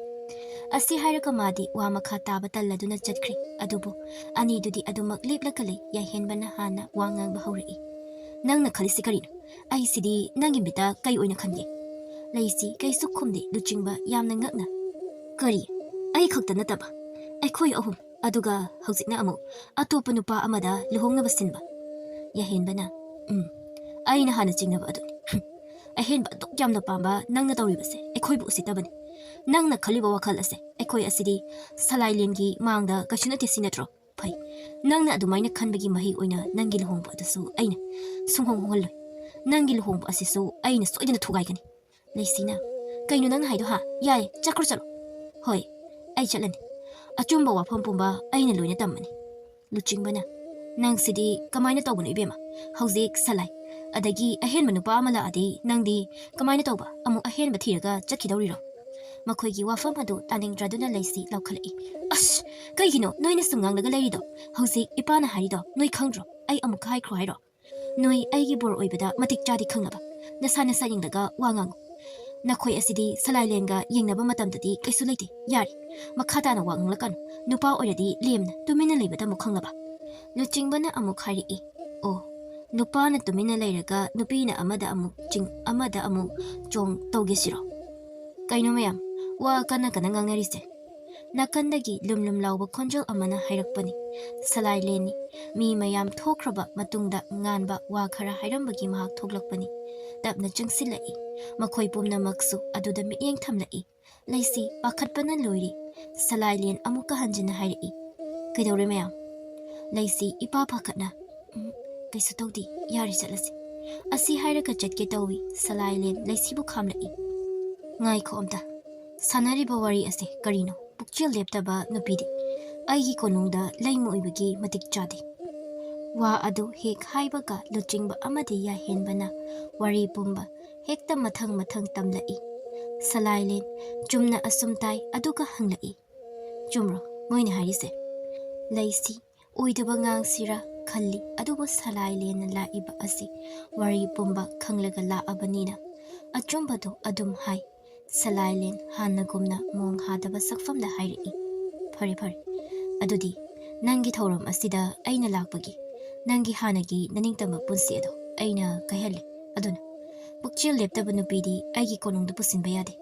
ꯑꯁꯤ ꯍꯥꯏꯔꯒ ꯃꯥꯗꯤ ꯋꯥ ꯃꯈꯥ ꯇꯥꯕ ꯇꯜꯂꯗꯨꯅ ꯆꯠꯈ꯭ꯔꯦ꯫ ꯑꯗꯨꯕꯨ ꯑꯅꯤꯗꯨꯗꯤ ꯑꯗꯨꯃꯛ ꯂꯦꯞꯂꯒ ꯂꯩ꯫ ꯌꯥꯏꯍꯦꯟꯕꯅ ꯍꯥꯟꯅ ꯋꯥ ꯉꯥꯡꯕ ꯍꯧꯔꯛꯏ꯫ "ꯅꯪꯅ ꯈꯜꯂꯤꯁꯤ ꯀꯔꯤꯅꯣ? ꯑꯩꯁꯤꯗꯤ ꯅꯪꯒꯤ ꯃꯤꯠꯇ ꯀꯩ ꯑꯣꯏꯅ ꯈꯟꯒꯦ?" ꯂꯩꯁꯤ ꯀꯩꯁꯨ ꯈꯨꯝꯗꯦ꯫ ꯂꯨꯆꯤꯡꯕ ꯌꯥꯝꯅ ꯉꯛꯅ, "ꯀꯔꯤ? ꯑꯩ ꯈꯛꯇ ꯅꯠꯇꯕ, ꯑꯩꯈꯣꯏ ꯑꯍꯨꯝ, ꯑꯗꯨꯒ ꯍꯧꯖꯤꯛꯅ ꯑꯃꯨꯛ ꯑꯇꯣꯞꯄ ꯅꯨꯄꯥ ꯑꯃꯗ ꯂꯨꯍꯣꯡꯅꯕ ꯁꯤꯟꯕ?" ꯌꯥꯍꯦꯟꯕꯅ, "ꯎꯝ, ꯑꯩꯅ ꯍꯥꯟꯅ ꯆꯤꯡꯅꯕ ꯑꯗꯨꯅꯤ꯫ ꯑꯍꯦꯟꯕ ꯑꯗꯨꯛ ꯌꯥꯝꯅ ꯄꯥꯝꯕ ꯅꯪꯅ ꯇꯧꯔꯤꯕꯁꯦ ꯑꯩꯈꯣꯏꯕꯨ ꯎꯁꯤꯠꯇꯕꯅꯤ꯫ ꯅꯪꯅ ꯈꯜꯂꯤꯕ ꯋꯥꯈꯜ ꯑꯁꯦ ꯑꯩꯈꯣꯏ ꯑꯁꯤꯗꯤ ꯁꯂꯥꯏꯂꯦꯟꯒꯤ ꯃꯥꯡꯗ ꯀꯩꯁꯨ ꯅꯠꯇꯦ ꯁꯤ ꯅꯠꯇ꯭ꯔꯣ? ꯐꯩ, ꯅꯪꯅ ꯑꯗꯨꯃꯥꯏꯅ ꯈꯟꯕꯒꯤ ꯃꯍꯩ ꯑꯣꯏꯅ ꯅꯪꯒꯤ ꯂꯨꯍꯣꯡꯕ ꯑꯗꯨꯁꯨ ꯑꯩꯅ ꯁꯨꯡꯍꯣꯡ ꯍꯣꯡꯍꯜꯂꯣꯏ꯫ ꯅꯪꯒꯤ ꯂꯨꯍꯣꯡꯕ ꯑꯁꯤꯁꯨ ꯑꯩꯅ ꯁꯣꯏꯗꯅ ꯊꯨꯒꯥꯏꯒꯅꯤ꯫" ꯂꯩꯁꯤꯅ, "ꯀꯩꯅꯣ ꯅꯪꯅ ꯍꯥꯏꯗꯣ, ꯍꯥ? ꯌꯥꯔꯦ, ꯆꯠꯈ꯭ꯔꯣ, ꯆꯠꯂꯣ꯫" "ꯍꯣꯏ, ꯑꯩ ꯆꯠꯂꯅꯤ꯫ ꯑꯆꯨꯝꯕ ꯋꯥꯐꯝ ꯄꯨꯝꯕ ꯑꯩꯅ ꯂꯣꯏꯅ ꯇꯝꯃꯅꯤ꯫" ꯂꯨꯆꯤꯡꯕꯅ, "ꯅꯪꯁꯤꯗꯤ ꯀꯃꯥꯏꯅ ꯇꯧꯕꯅꯣ ꯏꯕꯦꯝꯃ? ꯍꯧꯖꯤꯛ ꯁꯂꯥꯏ, ꯑꯗꯒꯤ ꯑꯍꯦꯟꯕ ꯅꯨꯄꯥ ꯑꯃ ꯂꯥꯛꯑꯗꯤ ꯅꯪꯗꯤ ꯀꯃꯥꯏꯅ ꯇꯧꯕ? ꯑꯃꯨꯛ ꯑꯍꯦꯟꯕ ꯊꯤꯔꯒ ꯆꯠꯈꯤꯗꯧꯔꯤꯔꯣ?" ꯃꯈꯣꯏꯒꯤ ꯋꯥꯐꯝ ꯑꯗꯨ ꯇꯥꯅꯤꯡꯗ꯭ꯔꯗꯨꯅ ꯂꯩꯁꯤ ꯂꯥꯎꯈꯠꯂꯛꯏ꯫ "ꯑꯁ! ꯀꯩꯒꯤꯅꯣ ꯅꯣꯏꯅ ꯁꯨꯝ ꯉꯥꯡꯂꯒ ꯂꯩꯔꯤꯗꯣ? ꯍꯧꯖꯤꯛ ꯏꯄꯥꯅ ꯍꯥꯏꯔꯤꯗꯣ ꯅꯣꯏ ꯈꯪꯗ꯭ꯔꯣ? ꯑꯩ ꯑꯃꯨꯛꯀ ꯍꯥꯏꯈ꯭ꯔꯣ ꯍꯥꯏꯔꯣ? ꯅꯣꯏ ꯑꯩꯒꯤ ꯕꯣꯔ ꯑꯣꯏꯕꯗ ꯃꯇꯤꯛ ꯆꯥꯗꯦ ꯈꯪꯂꯕ? ꯅꯁꯥ ꯅꯁꯥ ꯌꯦꯡꯂꯒ ꯋꯥ ꯉꯥꯡꯉꯨ꯫ ꯅꯈꯣꯏ ꯑꯁꯤꯗꯤ ꯁꯂꯥꯏꯂꯦꯟꯒ ꯌꯦꯡꯅꯕ ꯃꯇꯝꯗꯗꯤ ꯀꯩꯁꯨ ꯂꯩꯇꯦ꯫ ꯌꯥꯔꯦ, ꯃꯈꯥ ꯇꯥꯅ ꯋꯥ ꯉꯥꯡꯂꯛꯀꯅꯨ꯫ ꯅꯨꯄꯥ ꯑꯣꯏꯔꯗꯤ ꯂꯦꯝꯅ ꯇꯨꯃꯤꯟꯅ ꯂꯩꯕ ꯇꯝꯃꯨ ꯈꯪꯂꯕ?" ꯂꯨꯆꯤꯡꯕꯅ ꯑꯃꯨꯛ ꯍꯥꯏꯔꯛꯏ, "ꯑꯣ, ꯅꯨꯄꯥꯅ ꯇꯨꯃꯤꯟꯅ ꯂꯩꯔꯒ ꯅꯨꯄꯤꯅ ꯑꯃꯗ ꯑꯃꯨꯛ ꯆꯤꯡ, ꯑꯃꯗ ꯑꯃꯨꯛ ꯆꯣꯡ ꯇꯧꯒꯦ ꯁꯤꯔꯣ? ꯀꯩꯅꯣ ꯃꯌꯥꯝ, ꯋꯥ ꯀꯟꯅ ꯀꯟꯅ ꯉꯥꯡꯅꯔꯤꯁꯦ?" ꯅꯥꯀꯟꯗꯒꯤ ꯂꯨꯝ ꯂꯨꯝ ꯂꯥꯎꯕ ꯈꯣꯟꯖꯦꯜ ꯑꯃꯅ ꯍꯥꯏꯔꯛꯄꯅꯤ꯫ ꯁꯂꯥꯏꯂꯦꯟꯅꯤ꯫ ꯃꯤ ꯃꯌꯥꯝ ꯊꯣꯛꯈ꯭ꯔꯕ ꯃꯇꯨꯡꯗ ꯉꯥꯟꯕ ꯋꯥ ꯈꯔ ꯍꯥꯏꯔꯝꯕꯒꯤ ꯃꯍꯥꯛ ꯊꯣꯛꯂꯛꯄꯅꯤ꯫ ꯇꯞꯅ ꯆꯪꯁꯤꯜꯂꯛꯏ꯫ ꯃꯈꯣꯏ ꯄꯨꯝꯅꯃꯛꯁꯨ ꯑꯗꯨꯗ ꯃꯤꯠꯌꯦꯡ ꯊꯝꯂꯛꯏ꯫ ꯂꯩꯁꯤ ꯄꯥꯈꯠꯄꯅ ꯂꯣꯏꯔꯤ꯫ ꯁꯂꯥꯏꯂꯦꯟ ꯑꯃꯨꯛꯀ ꯍꯟꯖꯤꯟꯅ ꯍꯥꯏꯔꯛꯏ, "ꯀꯩꯗꯧꯔꯦ ꯃꯌꯥꯝ?" ꯂꯩꯁꯤ ꯏꯄꯥ ꯄꯥꯈꯠꯅ, "ꯎꯝ, ꯀꯩꯁꯨ ꯇꯧꯗꯦ, ꯌꯥꯔꯦ ꯆꯠꯂꯁꯤ꯫" ꯑꯁꯤ ꯍꯥꯏꯔꯒ ꯆꯠꯀꯦ ꯇꯧꯏ꯫ ꯁꯂꯥꯏꯂꯦꯟ ꯂꯩꯁꯤꯕꯨ ꯈꯥꯝꯂꯛꯏ꯫ "ꯉꯥꯏꯈꯣ ꯑꯝꯇ꯫ ꯁꯥꯟꯅꯔꯤꯕ ꯋꯥꯔꯤ ꯑꯁꯦ ꯀꯔꯤꯅꯣ? ꯄꯨꯛꯆꯦꯜ ꯂꯦꯞꯇꯕ ꯅꯨꯄꯤꯗꯤ ꯑꯩꯒꯤ ꯀꯣꯅꯨꯡꯗ ꯂꯩꯃ ꯑꯣꯏꯕꯒꯤ ꯃꯇꯤꯛ ꯆꯥꯗꯦ꯫" ꯋꯥ ꯑꯗꯨ ꯍꯦꯛ ꯍꯥꯏꯕꯒ ꯂꯨꯆꯤꯡꯕ ꯑꯃꯗꯤ ꯌꯥꯍꯦꯟꯕꯅ ꯋꯥꯔꯤ ꯄꯨꯝꯕ ꯍꯦꯛꯇ ꯃꯊꯪ ꯃꯊꯪ ꯇꯝꯂꯛꯏ꯫ ꯁꯂꯥꯏꯂꯦꯟ ꯆꯨꯝꯅ ꯑꯁꯨꯝ ꯇꯥꯏ, ꯑꯗꯨꯒ ꯍꯪꯂꯛꯏ, "ꯆꯨꯝꯔꯣ ꯃꯣꯏꯅ ꯍꯥꯏꯔꯤꯁꯦ?" ꯂꯩꯁꯤ ꯑꯣꯏꯗꯕ ꯉꯥꯡꯁꯤꯔꯥ ꯈꯜꯂꯤ, ꯑꯗꯨꯕꯨ ꯁꯂꯥꯏꯂꯦꯟꯅ ꯂꯥꯛꯏꯕ ꯑꯁꯤ ꯋꯥꯔꯤ ꯄꯨꯝꯕ ꯈꯪꯂꯒ ꯂꯥꯛꯑꯕꯅꯤꯅ ꯑꯆꯨꯝꯕꯗꯨ ꯑꯗꯨꯝ ꯍꯥꯏ꯫ ꯁꯂꯥꯏꯂꯦꯟ ꯍꯥꯟꯅꯒꯨꯝꯅ ꯃꯣꯡ ꯍꯥꯗꯕ ꯁꯛꯐꯝꯗ ꯍꯥꯏꯔꯛꯏ, "ꯐꯔꯦ, ꯐꯔꯦ꯫ ꯑꯗꯨꯗꯤ ꯅꯪꯒꯤ ꯊꯧꯔꯝ ꯑꯁꯤꯗ ꯑꯩꯅ ꯂꯥꯛꯄꯒꯤ, ꯅꯪꯒꯤ ꯍꯥꯟꯅꯒꯤ ꯅꯅꯤꯡꯇꯝꯕ ꯄꯨꯟꯁꯤ ꯑꯗꯣ ꯑꯩꯅ ꯀꯥꯏꯍꯜꯂꯦ꯫ ꯑꯗꯨꯅ ꯄꯨꯛꯆꯦꯜ ꯂꯦꯞꯇꯕ ꯅꯨꯄꯤꯗꯤ ꯑꯩꯒꯤ ꯀꯣꯅꯨꯡꯗ ꯄꯨꯁꯤꯟꯕ ꯌꯥꯗꯦ꯫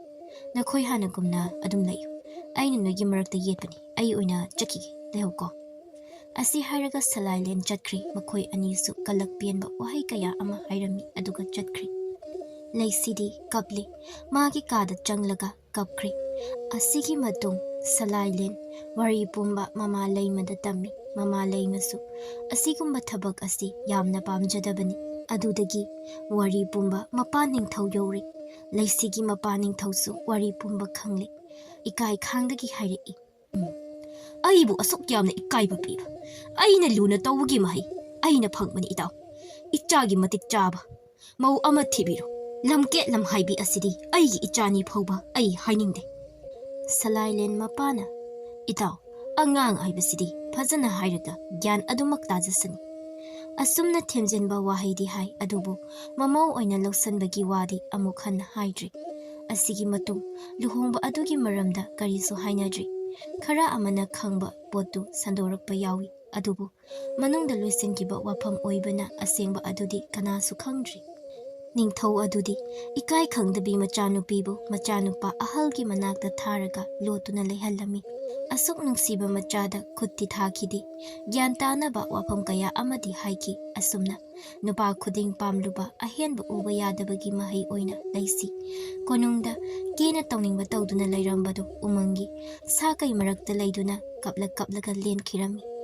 ꯅꯈꯣꯏ ꯍꯥꯟꯅꯒꯨꯝꯅ ꯑꯗꯨꯝ ꯂꯩꯌꯨ꯫ ꯑꯩꯅ ꯅꯣꯏꯒꯤ ꯃꯔꯛꯇ ꯌꯦꯠꯄꯅꯤ꯫ ꯑꯩ ꯑꯣꯏꯅ ꯆꯠꯈꯤꯒꯦ꯫ ꯂꯩꯍꯧꯀꯣ꯫" ꯑꯁꯤ ꯍꯥꯏꯔꯒ ꯁꯂꯥꯏꯂꯦꯟ ꯆꯠꯈ꯭ꯔꯤ꯫ ꯃꯈꯣꯏ ꯑꯅꯤꯁꯨ ꯀꯂꯛ ꯄꯦꯟꯕ ꯋꯥꯍꯩ ꯀꯌꯥ ꯑꯃ ꯍꯥꯏꯔꯝꯃꯤ, ꯑꯗꯨꯒ ꯆꯠꯈ꯭ꯔꯤ꯫ ꯂꯩꯁꯤꯗꯤ ꯀꯞꯂꯤ꯫ ꯃꯥꯒꯤ ꯀꯥꯗ ꯆꯪꯂꯒ ꯀꯞꯈ꯭ꯔꯤ꯫ ꯑꯁꯤꯒꯤ ꯃꯇꯨꯡ ꯁꯂꯥꯏꯂꯦꯟ ꯋꯥꯔꯤ ꯄꯨꯝꯕ ꯃꯃꯥ ꯂꯩꯃꯗ ꯇꯝꯃꯤ꯫ ꯃꯃꯥ ꯂꯩꯃꯁꯨ ꯑꯁꯤꯒꯨꯝꯕ ꯊꯕꯛ ꯑꯁꯤ ꯌꯥꯝꯅ ꯄꯥꯝꯖꯗꯕꯅꯤ꯫ ꯑꯗꯨꯗꯒꯤ ꯋꯥꯔꯤ ꯄꯨꯝꯕ ꯃꯄꯥ ꯅꯤꯡꯊꯧ ꯌꯧꯔꯤ꯫ ꯂꯩꯁꯤꯒꯤ ꯃꯄꯥ ꯅꯤꯡꯊꯧꯁꯨ ꯋꯥꯔꯤ ꯄꯨꯝꯕ ꯈꯪꯂꯤ꯫ ꯏꯀꯥꯏ ꯈꯥꯡꯗꯒꯤ ꯍꯥꯏꯔꯛꯏ, "ꯎꯝ, ꯑꯩꯕꯨ ꯑꯁꯨꯛ ꯌꯥꯝꯅ ꯏꯀꯥꯏꯕ ꯄꯤꯕ ꯑꯩꯅ ꯂꯨꯅ ꯇꯧꯕꯒꯤ ꯃꯍꯩ ꯑꯩꯅ ꯐꯪꯕꯅꯤ, ꯏꯇꯥꯎ꯫ ꯏꯆꯥꯒꯤ ꯃꯇꯤꯛ ꯆꯥꯕ ꯃꯧ ꯑꯃ ꯊꯤꯕꯤꯔꯣ꯫ ꯂꯝꯀꯦꯠ ꯂꯝꯍꯥꯏꯕꯤ ꯑꯁꯤꯗꯤ ꯑꯩꯒꯤ ꯏꯆꯥꯅꯤ ꯐꯥꯎꯕ ꯑꯩ ꯍꯥꯏꯅꯤꯡꯗꯦ꯫" ꯁꯂꯥꯏꯂꯦꯟ ꯃꯄꯥꯅ, "ꯏꯇꯥꯎ, ꯑꯉꯥꯡ ꯍꯥꯏꯕꯁꯤꯗꯤ ꯐꯖꯅ ꯍꯥꯏꯔꯒ ꯒ꯭ꯌꯥꯟ ꯑꯗꯨꯃꯛ ꯇꯥꯖꯁꯅꯤ꯫" ꯑꯁꯨꯝꯅ ꯊꯦꯝꯖꯤꯟꯕ ꯋꯥꯍꯩꯗꯤ ꯍꯥꯏ, ꯑꯗꯨꯕꯨ ꯃꯃꯧ ꯑꯣꯏꯅ ꯂꯧꯁꯟꯕꯒꯤ ꯋꯥꯗꯤ ꯑꯃꯨꯛ ꯍꯟꯅ ꯍꯥꯏꯗ꯭ꯔꯤ꯫ ꯑꯁꯤꯒꯤ ꯃꯇꯨꯡ ꯂꯨꯍꯣꯡꯕ ꯑꯗꯨꯒꯤ ꯃꯔꯝꯗ ꯀꯔꯤꯁꯨ ꯍꯥꯏꯅꯗ꯭ꯔꯤ꯫ ꯈꯔ ꯑꯃꯅ ꯈꯪꯕ ꯄꯣꯠꯇꯨ ꯁꯟꯗꯣꯔꯛꯄ ꯌꯥꯎꯏ, ꯑꯗꯨꯕꯨ ꯃꯅꯨꯡꯗ ꯂꯣꯏꯁꯤꯟꯈꯤꯕ ꯋꯥꯐꯝ ꯑꯣꯏꯕꯅ ꯑꯁꯦꯡꯕ ꯑꯗꯨꯗꯤ ꯀꯅꯥꯁꯨ ꯈꯪꯗ꯭ꯔꯤ꯫ ꯅꯤꯡꯊꯧ ꯑꯗꯨꯗꯤ ꯏꯀꯥꯏ ꯈꯪꯗꯕꯤ ꯃꯆꯥꯅꯨꯄꯤꯕꯨ ꯃꯆꯥꯅꯨꯄꯥ ꯑꯍꯜꯒꯤ ꯃꯅꯥꯛꯇ ꯊꯥꯔꯒ ꯂꯣꯠꯇꯨꯅ ꯂꯩꯍꯜꯂꯝꯃꯤ꯫ ꯑꯁꯨꯛ ꯅꯨꯡꯁꯤꯕ ꯃꯆꯥꯗ ꯈꯨꯠꯇꯤ ꯊꯥꯈꯤꯗꯦ꯫ ꯒ꯭ꯌꯥꯟ ꯇꯥꯅꯕ ꯋꯥꯐꯝ ꯀꯌꯥ ꯑꯃꯗꯤ ꯍꯥꯏꯈꯤ꯫ ꯑꯁꯨꯝꯅ ꯅꯨꯄꯥ ꯈꯨꯗꯤꯡ ꯄꯥꯝꯂꯨꯕ ꯑꯍꯦꯟꯕ ꯎꯕ ꯌꯥꯗꯕꯒꯤ ꯃꯍꯩ ꯑꯣꯏꯅ ꯂꯩꯁꯤ ꯀꯣꯅꯨꯡꯗ ꯀꯦꯅ ꯇꯧꯅꯤꯡꯕ ꯇꯧꯗꯨꯅ ꯂꯩꯔꯝꯕꯗꯨ ꯎꯃꯪꯒꯤ ꯁꯥ ꯀꯩ ꯃꯔꯛꯇ ꯂꯩꯗꯨꯅ ꯀꯞꯂ ꯀꯞꯂꯒ ꯂꯦꯟꯈꯤꯔꯝꯃꯤ꯫